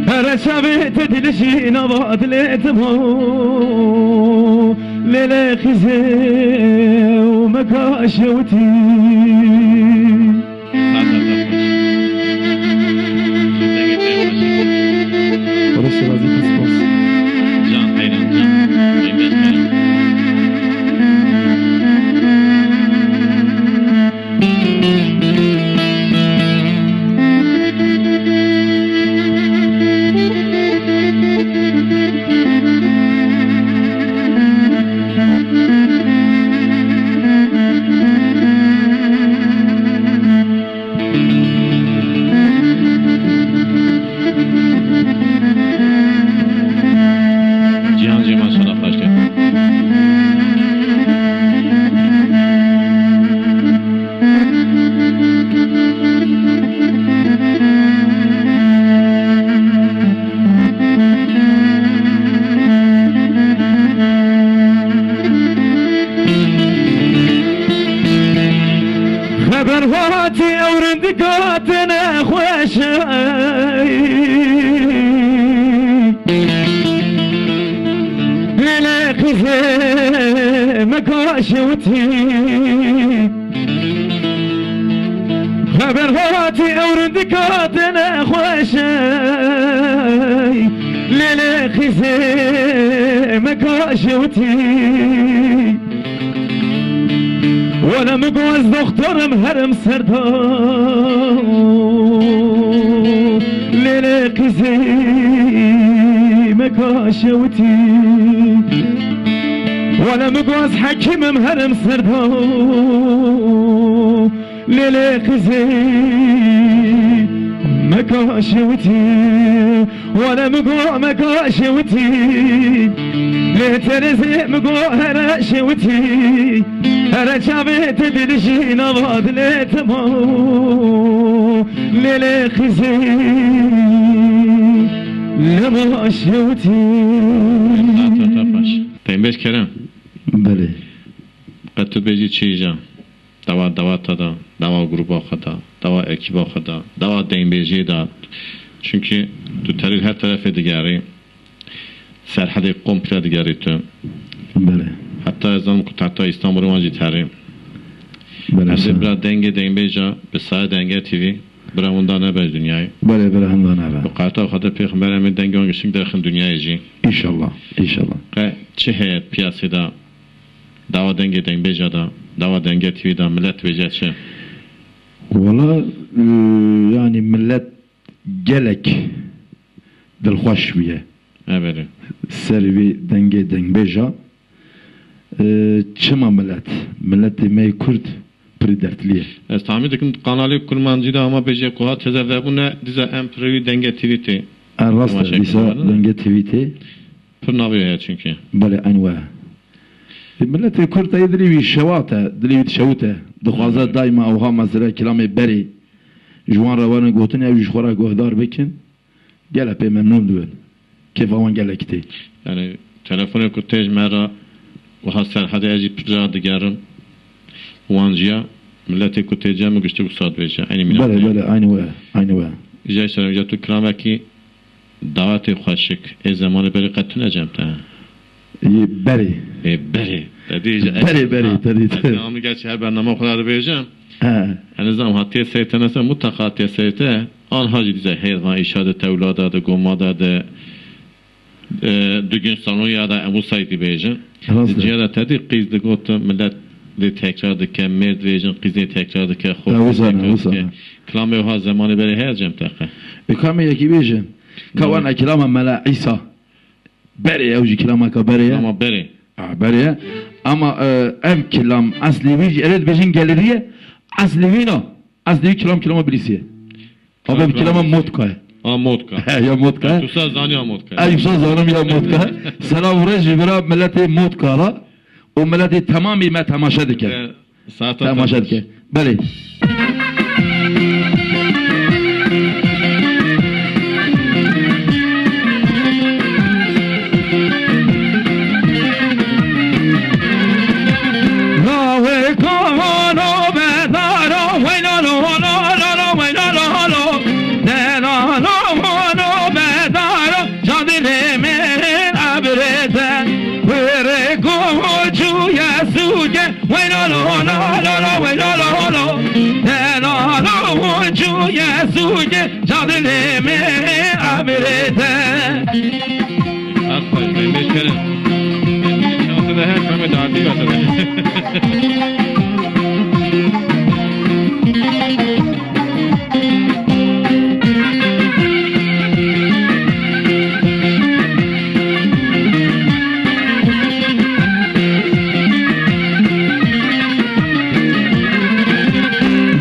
Here çavê te dilişî nava dilê te ma. Lêlê qizê û me kaşewtî. Orası razı kısmaz. Can, heyran, can. Peyvest, heyran. Cihan Cemal sana başlıyor. Xeber hatî ew rindika te nexweş e. Lêlê qizê me kaşewtî. Xeber hatî ew rindika te nexweş e. Lêlê qizê me kaşewtî. Wele min go ez doxtor im herim ser da. Lêlê qizê me kaşewtî. Wele min go ez hekîm im herim ser da. Lêlê qizê me kaşewtî. Wele min go me kaşewtî. Lê terezê min go here şewtî. Here çavê te dilişî nava dilê te ma. Lêlê qizê lê ma şewtî. Peyvest Kerem. Belê. Qet tu bêjî çi îja? Dawa, dawa te de, dawa grûba xwe de, dawa ekîba xwe de, dawa deynbêjiyê de. Çunkî tu terî her terefê digerî. serhedê komple digerî tu. Belê. Heta ez zanim ku heta Îstanbulê wan jî terî. Belê. Em dê sağ bira dengê dengbêja bi saya Denge T V, bira hunda nebe ji dinyayê. Belê, bira hunda nebe. Bi qata xwe de pêxemberê me dengê wan giştik derxin dinyayê jî. Înşallah, înşallah. Qe çi heye piyasê de, dawa dengê dengbêja de, dawa Denge T V de, millet dibêje çi? Wala, e, yani millet gelek dilxweş bûye. Ebelê. Ser vê dengê dengbêja, e, çima millet, miletê me yê Kurd pirî dertlî ye. Ez tahmîn dikim kanalê kurmancî de hema bêje ku ha teze vebûne, dîsa em pirî Denge T V tê. E, rast e, dîsa Denge T V tê. Pir navê heye çünkü. Belê, eyn we. E, miletê Kurd teyê dilê wî şewat e, dilê wî dişewite. Dixwaze daima ewha mesela kilamê berê ji wan re werin gotin, ew jî ji xwe re guhdar bikin. Gelek pê memnûn dibin. Kêfa wan gelek tê. Yani telefonê ku tê ji me re wiha Serhedê ez jî pir cara digerim. Wan jiya miletê ku tê cem û giştî wisa dibêje. Eynî mîna Belê, tê. Belê, aynî we, aynî we. Jê seremca tu kilamekî dawetê xweşik ê zemanê berê qet tune cem te. Ê berê. Ê berê. Te dî ji Berê, berê, te dî te. Amî geç her bernama xwe dibêjim. He. Yani zam hatiye seyte nese mutlaka hatiye seyte. An hacî dize hêz van îşa de tewlada de gomada de, e, düğün salonu ya da ebu say dibêjin. Rast e. Ciya da te dî qîz digot millet lê tekrar dike, mêr dibêjin, qîz lê tekrar dike, xwe Ha, wisa ne, tekrar wisa dike. Ne. Kilamê ha zemanê berê her cem teqe. E, kamê yekî bêjin. Ka Belê. Wan e kilama Mela Îsa. Berê, ew jî kilameka berê ye. Ama berê. Ha, berê ye. Ama, e, ev kilam eslê wî jî erê dibêjin gelirî ye. Eslê wî na. Eslê wî kilam kilama birîsî ye. Ama bi kilama motka ye. Ha, motka. He, ya motka. Tu sa zanî ya motka. Ev sa zanim ya motka. Selam û rêz ji vira miletê motka ra û miletê temamî me temaşe dike. Saeta Temaşe te dike. Belê. Lawê kavano bedaro, wey lo lo lo lo lo, wey lo lo lo. Delalo vano bedaro, cadilê min abrete. Kurê koçu ye suke, Wey lo lo lo lo lo, wey lo lo lo. Delalo cuye suke, cadilê min amirete. Hak koy, ben beşerim. Şansı da her kame dağıtıyor zaten.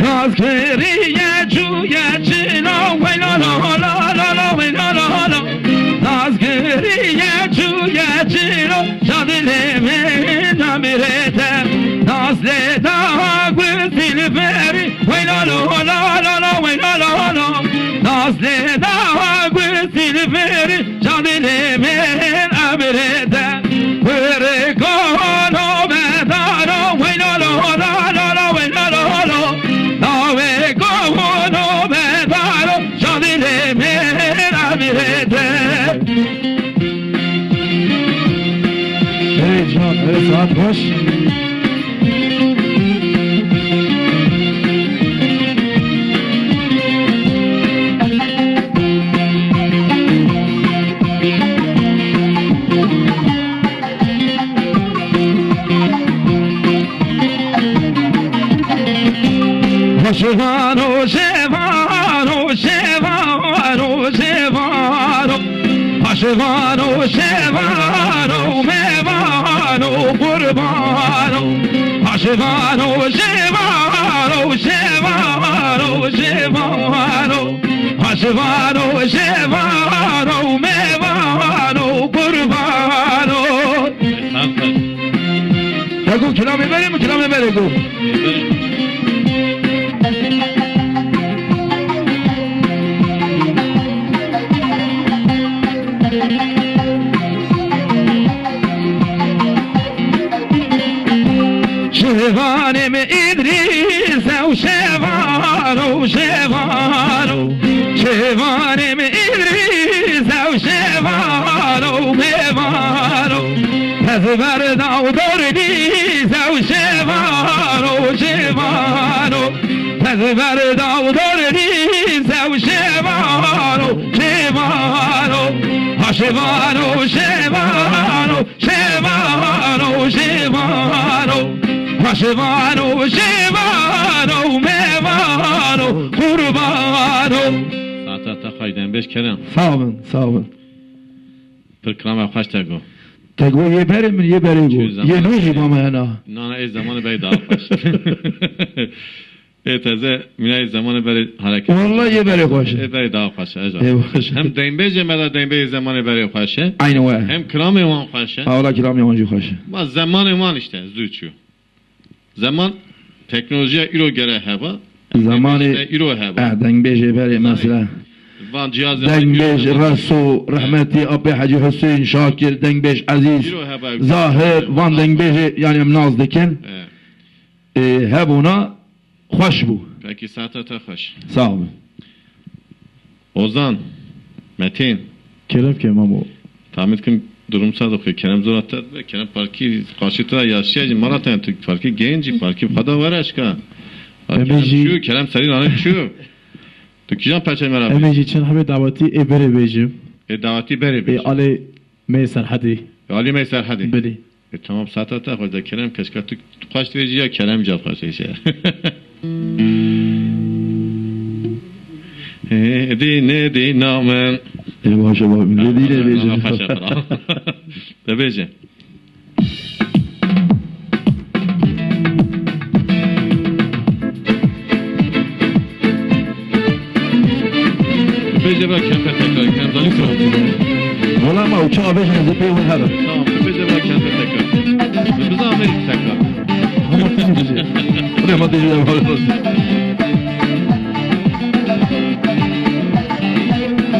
Nazgiriye cuye çino, wey lo lo lo lo lo, wey lo lo lo. Nazgiriye cuye çino, cadilê min amirete. Naz lê da gul silveri, Wey lo lo lo lo lo, wey lo lo lo. Naz lê da gul silveri, cadilê min amirete. Kurê kono bedaro, wey lo lo lo lo lo, wey lo lo lo. Dawê kono bedaro, cadilê min amirete. Hey can, hey saat hoş. Şevano, şevano, şevano, şevano. Paşvano, şevano, mevano, qurbano. Paşvano, şevano, şevano, şevano. Paşvano, şevano, mevano, qurbano. Te got kilamê berê min, kilamê berê got. Şêvanê min Îdrîs ew şêvano, şêvano. Şêvanê min Îdrîs ew şêvano, mêvano. Ver dawdor dîze û şevano, şevano. Ez ver dawdor dîze û şevano, şevano. Ha şevano, şevano, şevano, şevano. Ha şevano, şevano, mevano, qurbano. Saeta te xweş, dembêj Kerem. Sağ olun, sağ olun. Pir kirame xweş te got. Te got yê berê min, yê berê got. Yê nû jî bama hena. Na, na, ê zemanê berê daha xweş. Ê teze, mîna ê zemanê berê hareket. Wallah yê berê xweş e. Ê berê daha xweş e, eja. Ê xweş e. Hem dengbêjê me de dengbêjê zemanê berê xweş e. Aynı we. Hem kiramê wan xweş e. Ha, wala kiramê wan jî xweş e. Ma zemanê wan işte, zû çû. Zeman, teknolojiya îro gere heva. Zemanê, dengbêjê îro heva. Eh, dengbêjê berê mesela. Van cihazê dengbêj îro heva. Reso, rehmetî Apê Hecî Husên, Şakir, dengbêj Ezîz, îro heva. Zahir, van dengbêjê, yani em nas dikin. Eh. Eh, hebûna xweş bû. Peki, saeta te xweş. Sağ olun. Ozan, Metin. Kerem ke mamo. Tahmin dikim durum sade xwe. Kerem zor te ve Kerem parkî qarşî te ya şey mala te tu parkî genci parkî xada were eşka. Em ê Kerem jî çû, Kerem serî nane çû. Tu kîjan perçe me ra bêjî? Em ê jî çend hebê dawetî ê berê bêjim. Ê dawetî berê bêjî. Ê alê me Serhedî. Ê alê me Serhedî. Belê. E, tamam, saeta te xweş de Kerem, keşka tu xweş dibêjî ya Kerem ca xweş dibêje. Ê dîne dîna min. Ê baş e, bak, ne dîne bêje. Xweş e, bravo. De bêje. Bêje bak, kente tekrar, kente tekrar. Wala ma uçağa bêje, ez ê pê wî herim. Tamam, bêje bak, kente tekrar. Biz Amerika tekrar. Ama sen bêje. Buraya ma bêje.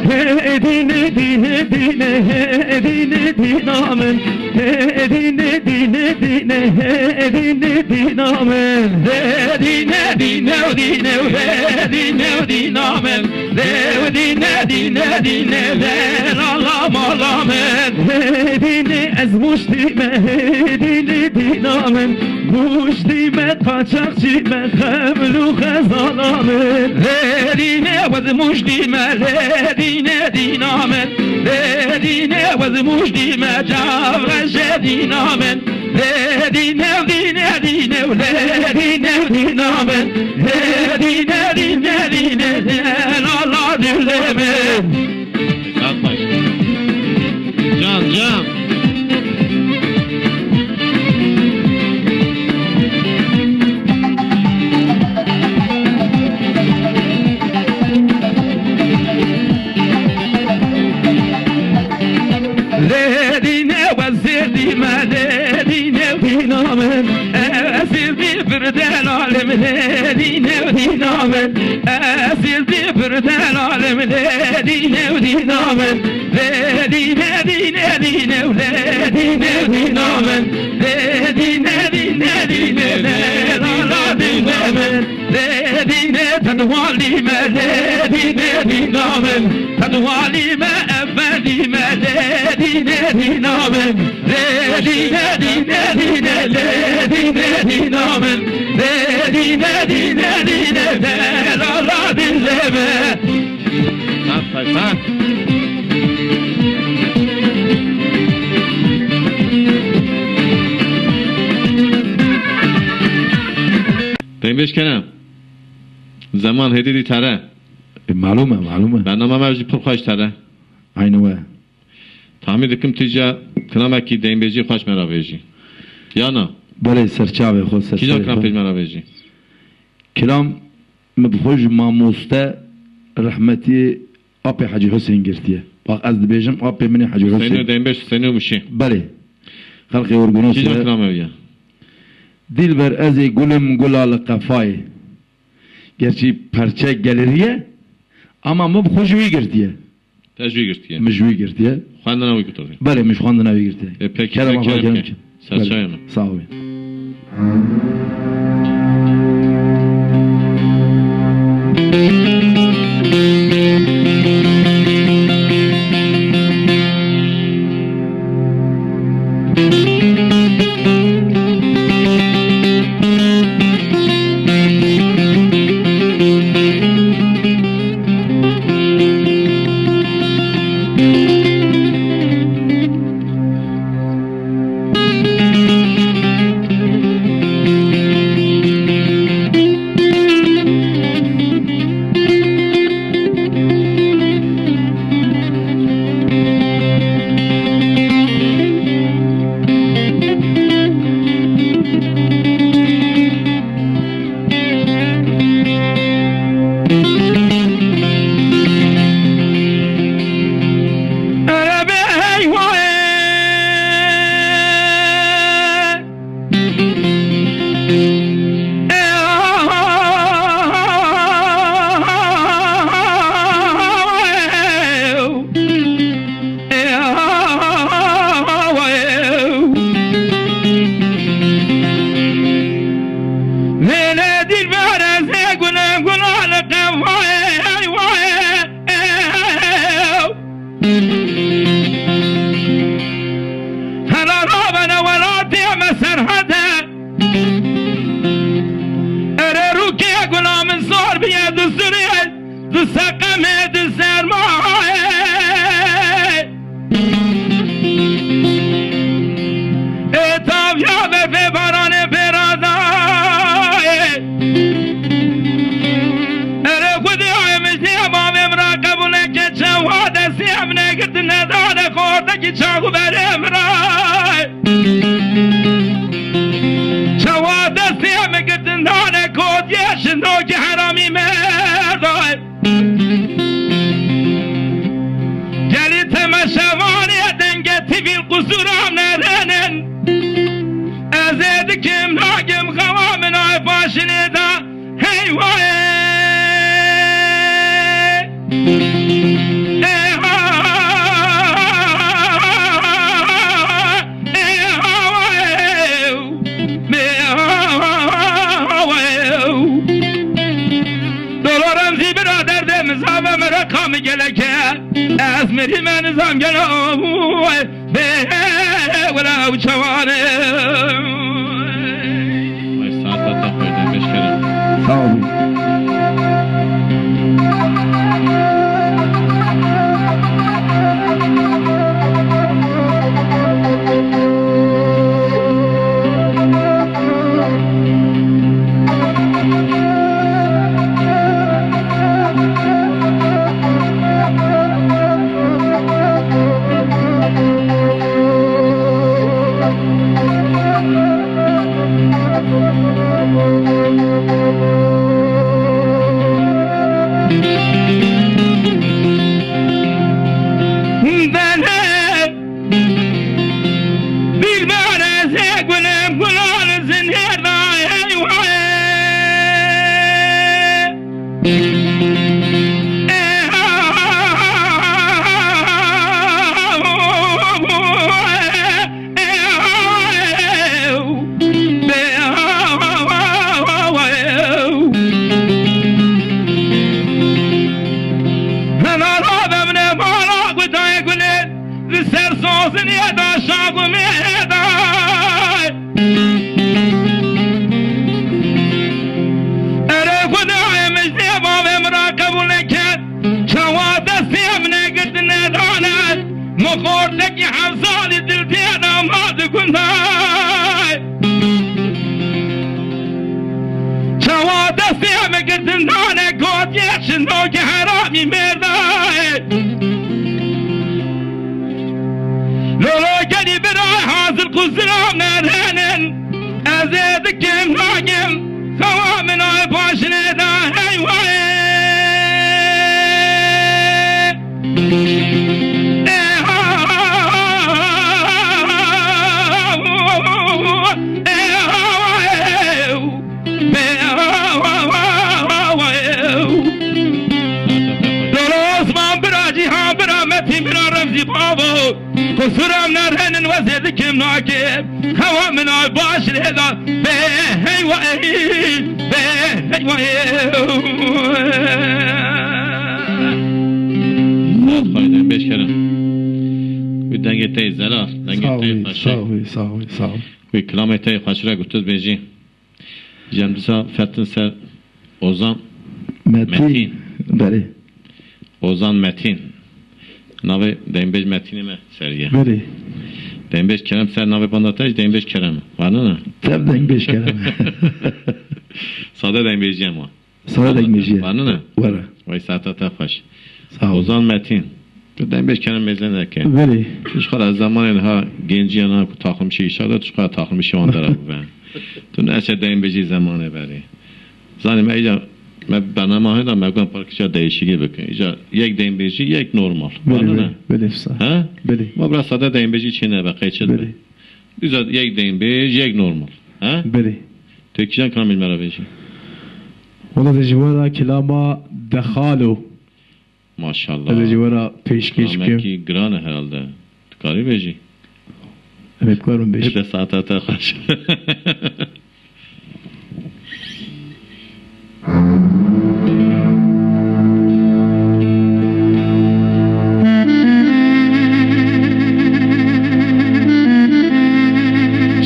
He dîne dîne dîne, he dîne dîna min. He dîne dîne dîne, he dîne dîna min. He dîne dîne û dîne û, he dîne û dîna min. He dîne dîne dîne, he la la mala min. He dîne ez Mûştî me, he dîne dîna min. Mûştî me, qaçaxçî me, xeml û xezala min. Lê dîne wez Mûştî me, lê dîne dîna min. Lê dîne wez Mûştî me, cavreşe dîna min. Lê dîne, dîne, dîne, lê dîne dîna min. Lê dîne, dîne, dîne, lê la la dilê min. Yapma. Can, can. Lê dîne wezîr dîme, lê dîne dîna min. Esîr dî bir delalim, lê dîne dîna min. Esîr dî bir delalim, lê dîne dîna min. Lê dîne, dîne, dîne, lê dîne dîna min. Lê dîne, dîne, dîne, lê la la dîne min. Lê dîne tedwalî me, lê dîne dîna min. Tedwalî me, efendî me, lê dîne dîna min. Lê dîne, dîne, dîne, lê dîne dîna min. Lê dîne, dîne, dîne, lê la la dîne min. Sağ ol, sağ ol. Dengbêj Kerem. Zeman hêdî dî tere. E, malum e, malum e. Bername me jî pir xweş tere. Aynı we. Tahmin dikim tu ca kilamekî dengbêjî xweş me ra bêjî. Ya na? Belê, serçavê xwe, serçavê xwe. Kîjan kilam pêş me ra bêjî? Kilam Min bi xwe ji mamoste rehmetî Apê Hecî Husên girtiye. Bak, ez dibêjim Apê min ê Hecî Husên. Huseyno Dengbêj, Huseyno Muşê. Belê. Xelqê Orgunos. Kîjan kilam ew ya? Dilber ez ê gulim gula li qefayê. Gerçî perçe geleriye ama min bi xwe ji wî girtiye. Te ji wî girtiye? Min ji wî girtiye. Xwendina wî gutotiye? Belê, min ji xwendina wî girtiye. E, pekî, kerema xwe kerem ke. Serçayê min. Belê. Sağ ol. Di sermayê, ê taviya berfê baranê pê radayê. Erê Xwedê, ay mijdê bavê min ra qebûl neke, çawa destê min negirtine dane xortekî çaxû berê min ra. Çawa destê min girtin dane kotiyê şindokî heramî merdayê. Gelî temeşevanê denge tivîl qusûra nerênin. Ez ê dikim nakim xewa min ay paşinê da hey wayê. Ê ha, ê ha wayê. Dolorem zî bira derdê min zava min reqa min gelek e. Ez mirî me nizam gelo bê wela ew çawan e. Ay saeta te xweş, dembêj kerem. Sağ olun. Dilber ez ê gulim, gulan zinêr da, ey wayê. Li ser soziniyê de şagumê de. Erê Xwedayê, mijdê bavê min ra qebûl neke. Çawa destê min negirtine dane. Min xortekî heft salî dil tê de ma digundayê. Çawa destê min girtin dane, gotiye şindokî heramî mêrdayê. Lolo gelî birayê hazir quzira nerênin. Ez ê dikim nakim, xewa min ay paşinê da hey wayê. Dolo Osman bira, Cîhan bira, Metîn bira, Remzî babo. Qusuram nerhenin, wezê dikim nakim. Hewa min ay baş rêda. Be hey wa ey, be hey wa ey. Zaf xweş, dengê te yê zelal, dengê te yê xweş. Sağ ol, sağ ol, sağ ol. Wî kilamê te yê xweş re gotû bêjî. Jem disa fetin ser Ozan Metin. Metin. Belê. Ozan Metin. Navê dengbêj Metînê me seriye. Belê. Dengbêj Kerem ser navê banda te jî dengbêj Kerem. Var ne? Tev dengbêj Kerem. Sade dengbêjiyê ma. Sade dengbêjiyê. Var ne? Were. Vay saeta te xweş. Sağ ol. Ozan Metin. Tu dengbêj Kerem mêze neke. Belê. Tu ji xwe re zemanê niha genciya niha ku taxilmişî îşa de, tu ji xwe re taxilmişî wan dera bibe. Tu ne eşe dengbêjî zemanê berê. Zanî me îca, me bernama hêda me got parkî ca değişikî bikin. Îca yek dengbêjî, yek normal. Belê, belê, belê, wisa. He? Belê. Ma bira sade dengbêjî çê nebe, qey çi dibe? Belê. Dîsa yek dengbêj, yek normal. He? Belê. Tu kîjan kilamê me re bêjî? Wela ez ji we re kilama Dexalo. Maşallah. Ez ê ji we re pêşkêş bikim. Kilamekî giran e herhalde. Tu karî bêjî? Em ê bikarin bêjin. Ê, saeta te xweş.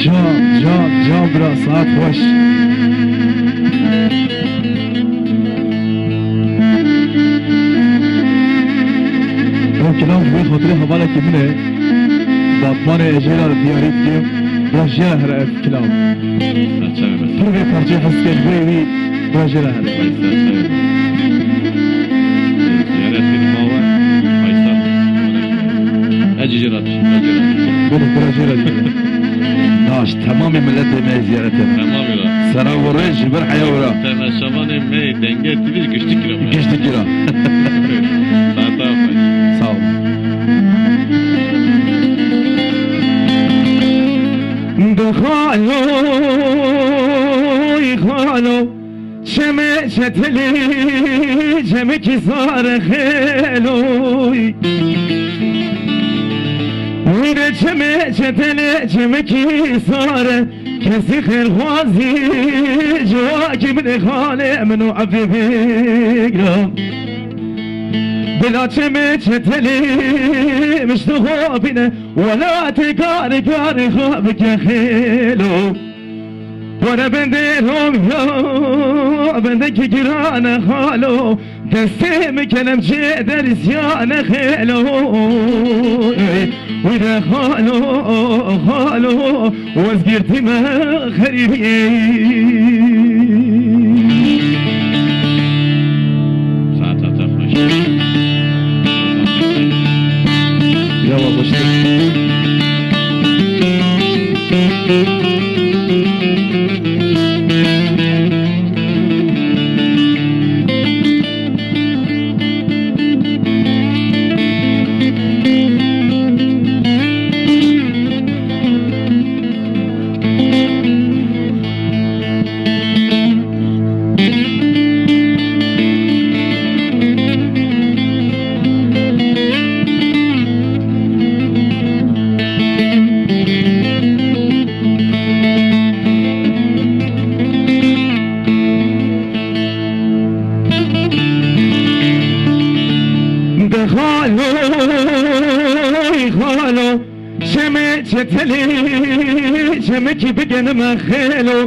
Can, can, can bira, saet xweş. Ev kilam ji bo xatirê hevalekî min e. Batmanê ez jê re diyarî dikim. Bira jê re here ev kilam. Serçavê me. Pir vê parçeyê hez dike ji bo wî bira jê re here. Vay serçavê me. Ziyaret kir mawe. Faysal. Ez jê re dikim. Ez jê re dikim. Bira jê re dikim. Naş, temamê miletê me ziyaret e. Temamê re. Sera we rêz ji ber heya we re. Temaşevanê me dengê TV giştik kira. Giştik kira. Saeta xweş. Sağ ol. De xaloy xalo, çeme çeteli, çemekî sare xeloy. Wî de çeme çeteli, çemekî sare. Kesî xêrxwazî civakî min ê xalê min û efê bêgra. Bila çemê çetelî mişti xwe bîne, welatê karê karê xwe bike xêlo. Were bendê Romya, bendekî girane xalo. Destê min kelemçê deryane xêlo, ey, wî de xalo, xalo, wezgirtî me xerîbî. Saeta te xweş. Ya we xweş. De xalo, xalo, çemê çetelê, çemekî bigenime xêlo.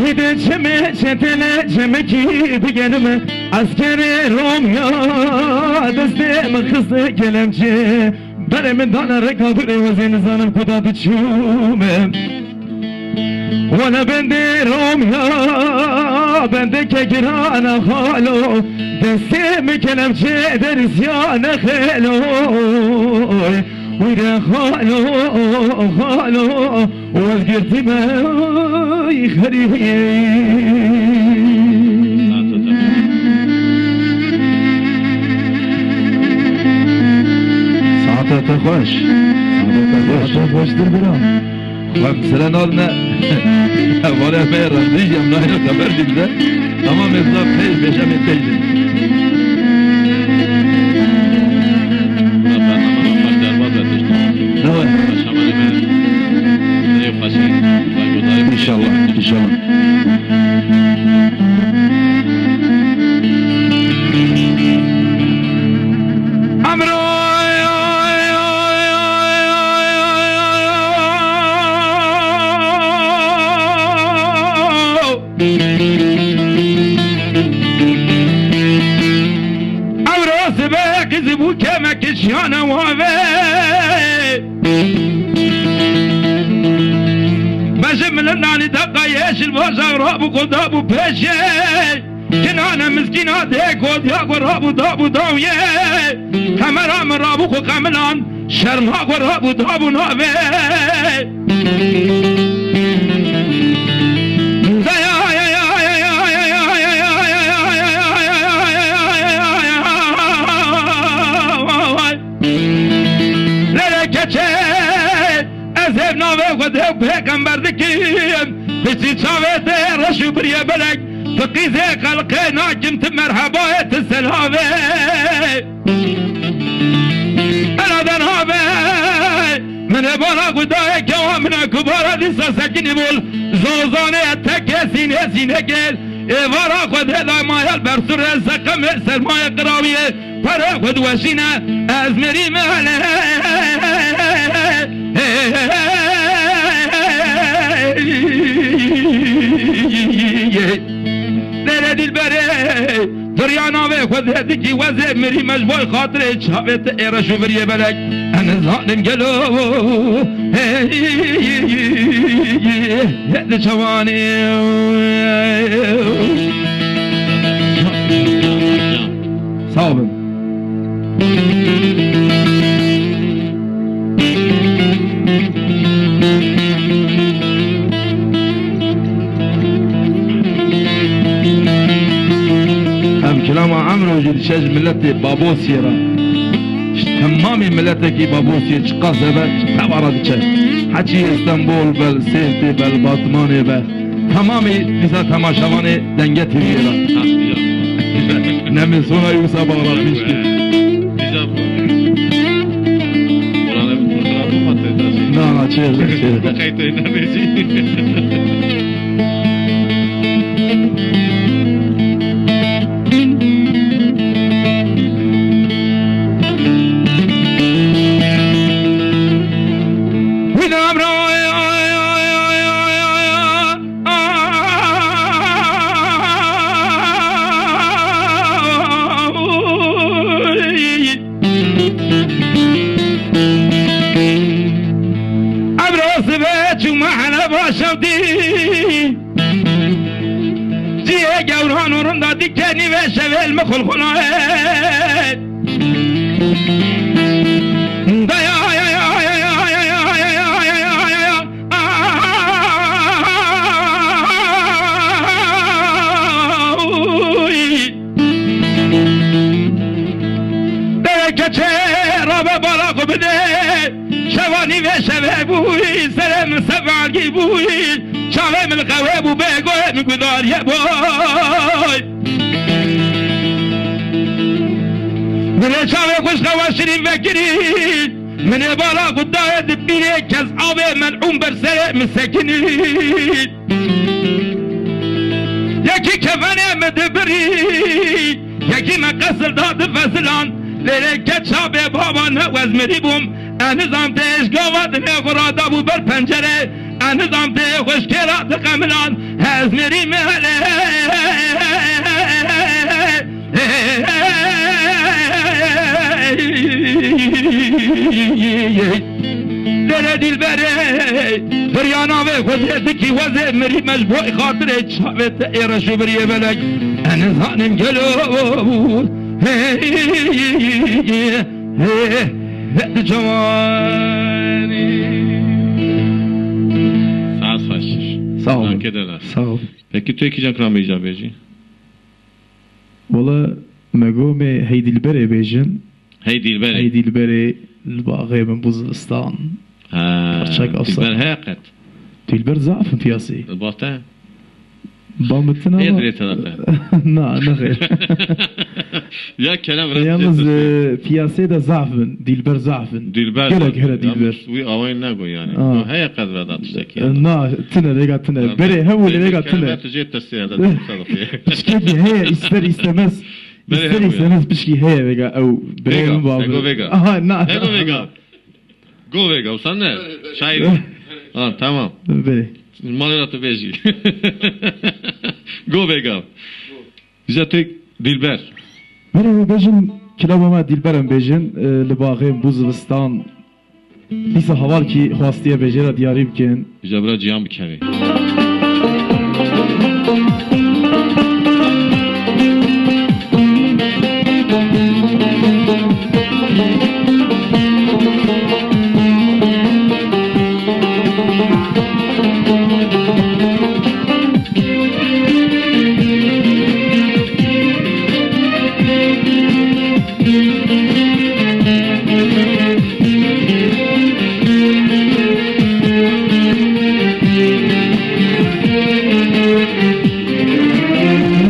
Wî de çemê çetelê, çemekî bigenime. Eskerê Romya, destê min xiste kelemçê. Berê min dane reka gurê wezê, nizanim ku da diçûme. Wele bendê Romya, bendeke girane xalo, destê min kelemçê deryane xêlo. Wî de xalo, xalo, wezgirtî me xerîbî. Saeta te xweş. Saeta te xweş. Saeta te xweştir bira. Xwe bi sere nadine. Hevalê me randî jî em nayne xeber dî bize. Tamam, ez da pey, beşemê pey de. Bername xweş derbas be tişt. Ne we? Şamanê me. Ê xweşî. Xwedayê. İnşallah, inşallah. Emro. Ewro sibe qîzî bû kemekî şiyane wave. Bejim li nanî deqa yeşil baja rabû xwe dabû pêşê. Kinane miskîna dê godiya xwe rabû dabû dawiyê. Qemera min rabû xwe qemilan. Şerma xwe rabû dabû navê. Lere keçê ez hêv navê Xwedê û pêxember dikim. Piçî çavê te reş û biriyê belek. Tu qîzê xelqê nakim, tu merhebayê, tu selavê. Ela de navê. Min ê bara ku dayê kewa min e ku bara dîsa sekinî bûl. Zozanê teke sînê sînekê. Êvara xwe dê day mayal bersûrê seqemê sermayê qirawiyê. Perê xwe diweşîne ez mirî mele. Lêlê dilberê. Riya navê Xwedê dikî wezê mirî me ji bo xatirê çavê te ê reş û viriyê belek. Ez nizanim gelo hê di çawanê. Sağ olun. Ev kilama Emro jî diçe ji miletê Babosiyê re. Ji temamê miletekî Babosiyê çiqas hebe ji teva re diçe. Heçî Stenbol be, Sêrtê be, Batmanê be. Temamê dîsa temaşevanê Denge T V'yê re. Ha, güzel. Nemê sona yoksa bağlatmış ki. Güzel bu. Ulan hep fotoğrafı mı atacağız? Na, na, çevre, çevre. Kayıt oynamıyoruz. Ebro sibe çûme hele başevdî. Cihê gewran û rinda dikenî ve şevêl mi xulxulayê. Daya, ya, ya, ya. Dere keçê rabe bala xwe bide. Şevanî vê şevê bûyî, serê min sevalgî bûyî. Çavê min li qewê bû, bê goyê min gudariyê boy. Min ê çavê xwe ji xewa şirîn vekirî. Min ê bala xwe dayê di pîrê kezabê melûn ber serê min sekinî. Yekî kefenê min dibirî, yekî me qesir da di fezilan. Lêlê keça bê baba ne wez mirî bûm. Ez nizam tê ji gava dinê xwe radabû ber pencerê. Ez nizam tê xwe ji kê ra diqemilan. Ez mirî me hele. Lere dilberê, birya navê Xwedê dikî wezê mirî me ji bo xatirê çavê te ê reş û biriyê belek. Ez nizanim gelo. Hey, hey, hey, hey, cawanî. Saet xweş. Sağ olun. Danke dela. Sağ olun. Peki tu kîjan kilamê îcar bêjî? Wala me got me hey dilberê bêjin. Hey dilberê. Hey dilberê li baxê min bû zivistan. Ha, parçek afsa. Dilber heye qet? Dilber zaf in piyasê. Li ba te? Ba min tine. Ê dirê te de qet? Na, nexêr. Ya kerem re. Yalnız, e, piyasê de zaf in. Dilber zaf in. Dilber gelek zaf in. Here dilber. Wî awayî nego yani. Ha. No, heye qet veda tiştekî. E, na, tine, vêga tine. Berê hebû lê vêga tine. Tijê tirsê herde, tirsê. Pişkekî heye, ister istemez. Berê ister hebû istemez pişkî heye vêga ew. Berê hebû. Ego vêga. Aha, na. Ego vêga. Go vêga, wisa ne? Şairî. Ha, tamam. Berê. Malê ra tu vêjî. Go vêga. Îja tu dilber. Berê bêjin, kilaba me dilber em bêjin, e, li baxê bû zivistan. Dîsa heval kî xwastiye vê jê re diyarî bikin. Ji bira ciyan bikevê.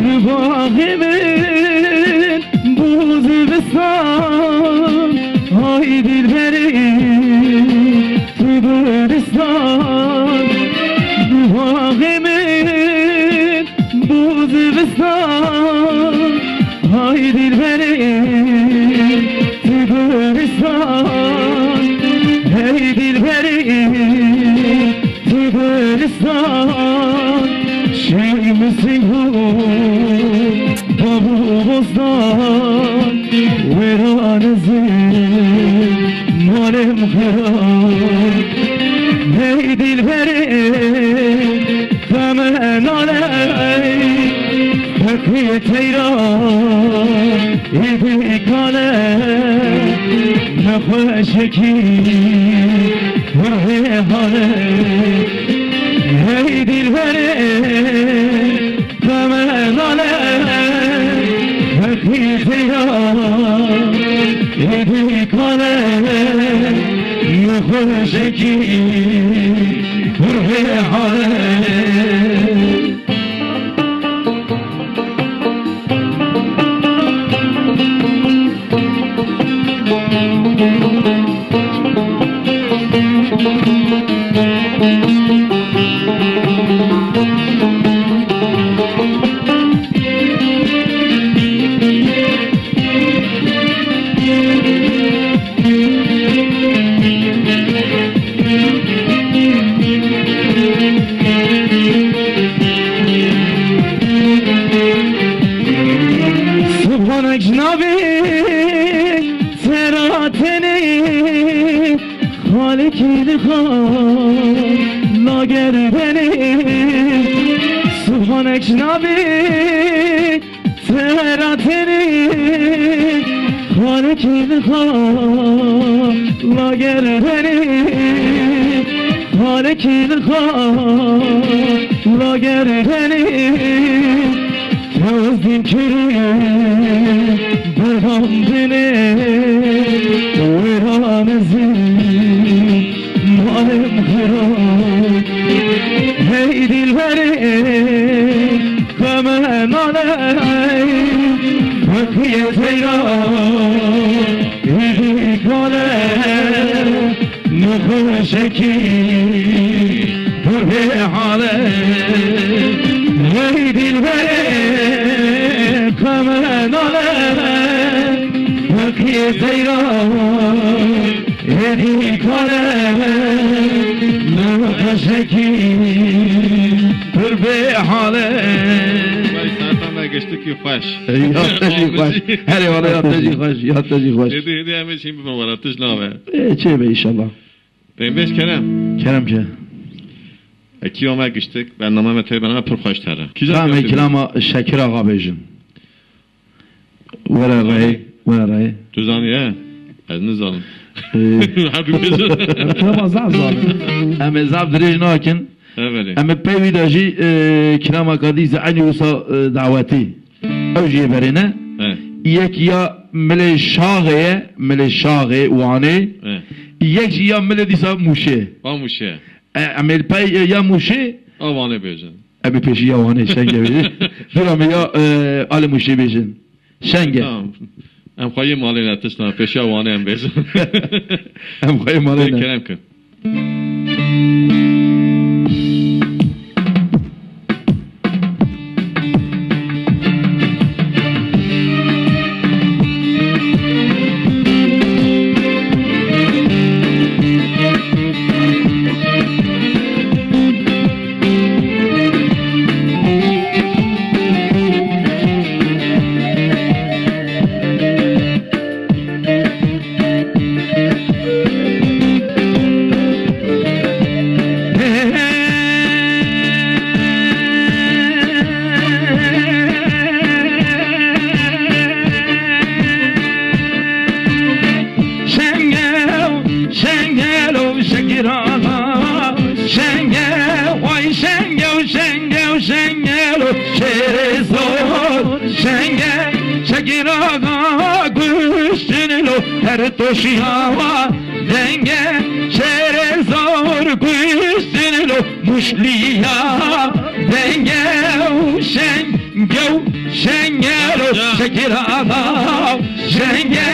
Li baxê min bû zivistan, hay dilberê tu biristan. Li baxê min bû zivistan, hay dilberê tu biristan, hey dilberê tu biristan. Şew min sing bû. Bostan wêran ez ê malê min xera. Hey dilberê xeme naley, Heqiyê teyra êdî kale, nexweşekî hurhê hale. Hey dilberê xeme nale, Heqî teyra êdî kale, nexweşekî hurhê hale. Subhanek ji navê te re tenê, Xalikî li xwe lager benê. Subhanek ji navê te re tenê, Xalikî li xwe lager benê, Xalikî li xwe lager benê. Tezdîn kirî berxan dinê, wêran ezî malê min xira. Hey dilberê xeme naley, Heqiyê teyra êdî kale, nexweşekî hurhê hale. Hey dilberê xeme naley, Heqiyê teyra êdî kale, nexweşekî hurhê hale. Vay, saeta me giştikî xweş. Ya te jî xweş. Herê wala ya te jî xweş, ya te jî xweş. Hêdî, hêdî em ê jî bibin wara tişt nabe. Ê, çê be înşallah. Pêmbêj Kerem. Kerem ke. E, kî ome giştik, bername me tey bername pir xweş tere. Kîjan Tamam, kîjan? Kilama Şekir Axa bêjin. Were rey, were rey. Tu zanî, he? Ez nizanim. Ee, Her du bêjin. Em tema zaf zalim. Em ê zaf dirêj nakin. Evet. Em ê pey wî de jî, e, kilamaka dî zî eynî wisa, e, dawetî. Ew jî yê berê ne. He. Yek ya milê Şaxê ye, milê Şaxê, Wanê. He. Yek jî ya milê dîsa Mûşê. A Mûşê. E, em ê li pey, e, ya Mûşê. A Wanê bêjin. Em ê pêşî ya Wanê şenge bêjin. Dûra me ya, e, alê Mûşê bêjin. Şenge. Tamam. Em xweyê malê ne tişt ne, pêşiya Wanê em bêjin. Em xweyê malê Pê ne. Kerem kir. Şengew, şengelo, şekirana, şengew, ay şengew, şengew, şengelo, şêrê zor, şenge, şekirana, guştin lo, her toşiyawa, denge, şêrê zor, guştin lo, muşliya, denge, şengew, şengelo, şekirana, şenge,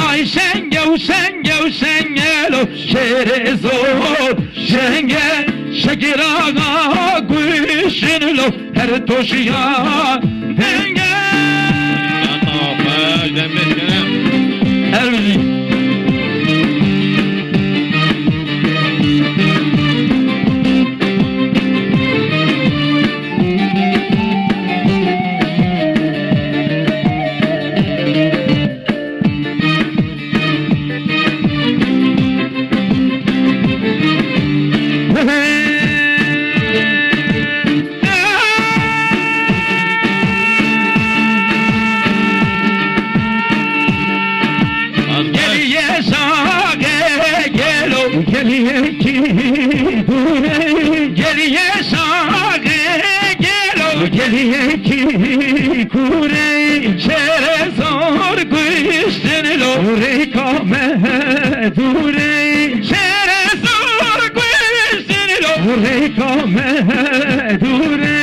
ay şengew, şengew, şengelo, şêrê zor, şenge, şekirana, guştin lo, her toşiya, denge. Her bijî. Yekî dûrê geliye şaxê gelo. Geliyekî kûrê çere zor kuştin lo. Rêka me dûrê çere zor kuştin lo. Rêka me dûrê.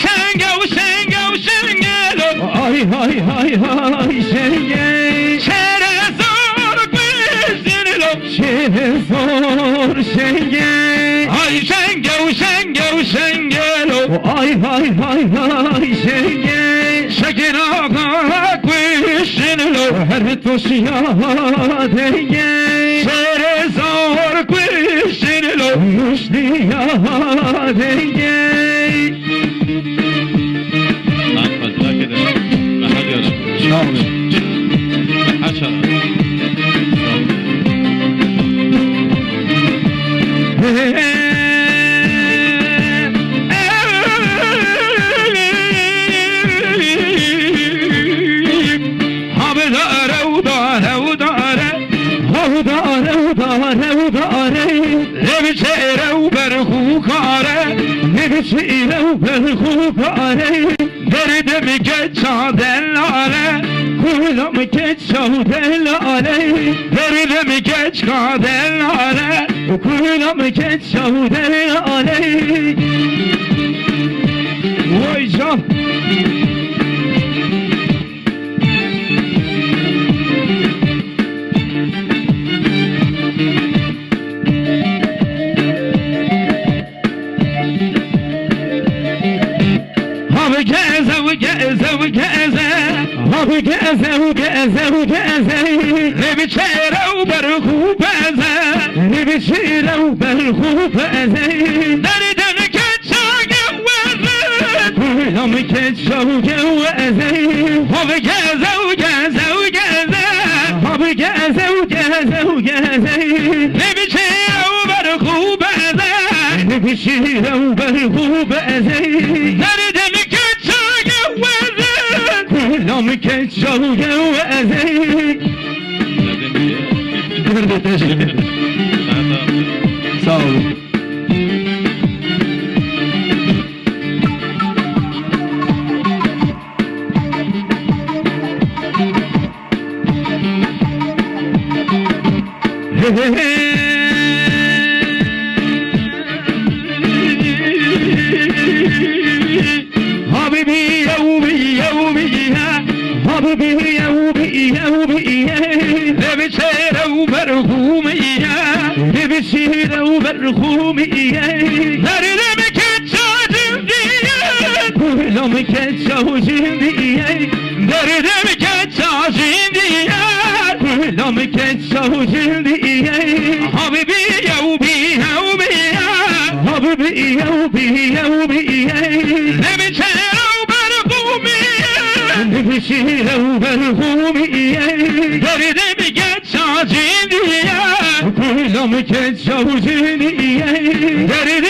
Şengew, şengew, şengelo. Ay, ay, ay, ay, şengê. Çere zor kuştin lo. Çere zor şengê. Ay şengew, şengew, şengelo. Ay, ay, ay, ay, şengê. Şekên axa kuştin lo. Her toşiya dengê. Çere zor kuştin lo. Muştiya dengê. Lan, bak, bak, bak. Daha diyorum. Sağ olun. Daha çabuk. Hevdare û dare û dare. Hevdare û dare û dare. Lê bi çêre û berxûkare. Lê bi çêre û berxûkare. Derdim keça delale, kulam keça delale. Derdim keça delale, kulam keça delale. Vay can. Hab geze û geze û geze. Hab geze û geze û geze. Lê bi çêre û berxû beze. Lê bi çêre û berxû beze. Derdin keça geweze. Kulam keça geweze. Hab geze û geze û geze. Hab geze û geze û geze. Lê bi çêre û berxû beze. Lê bi çêre û berxû beze. Derdê min keça geweze. Kulam keça geweze. Derdê te jî. Sağ olun. Habibi yew bi yew bi ye. Habibi yew bi yew bi ye. Lê bi çêre û berxû mi ye. Lê bi çêre û berxû mi ye. Derdê min keça cindiye. Kulam keça cindiye. Derdê min keça cindiye. Kulam keça cindiye. Habibi yew bi yew bi ye. Habibi yew bi yew bi ye. Lê bi çêre û berxû mi ye. Lê bi çêre û berxû mi ye. Derdê min keça cindiye. Kulam keça cindiye. Derdê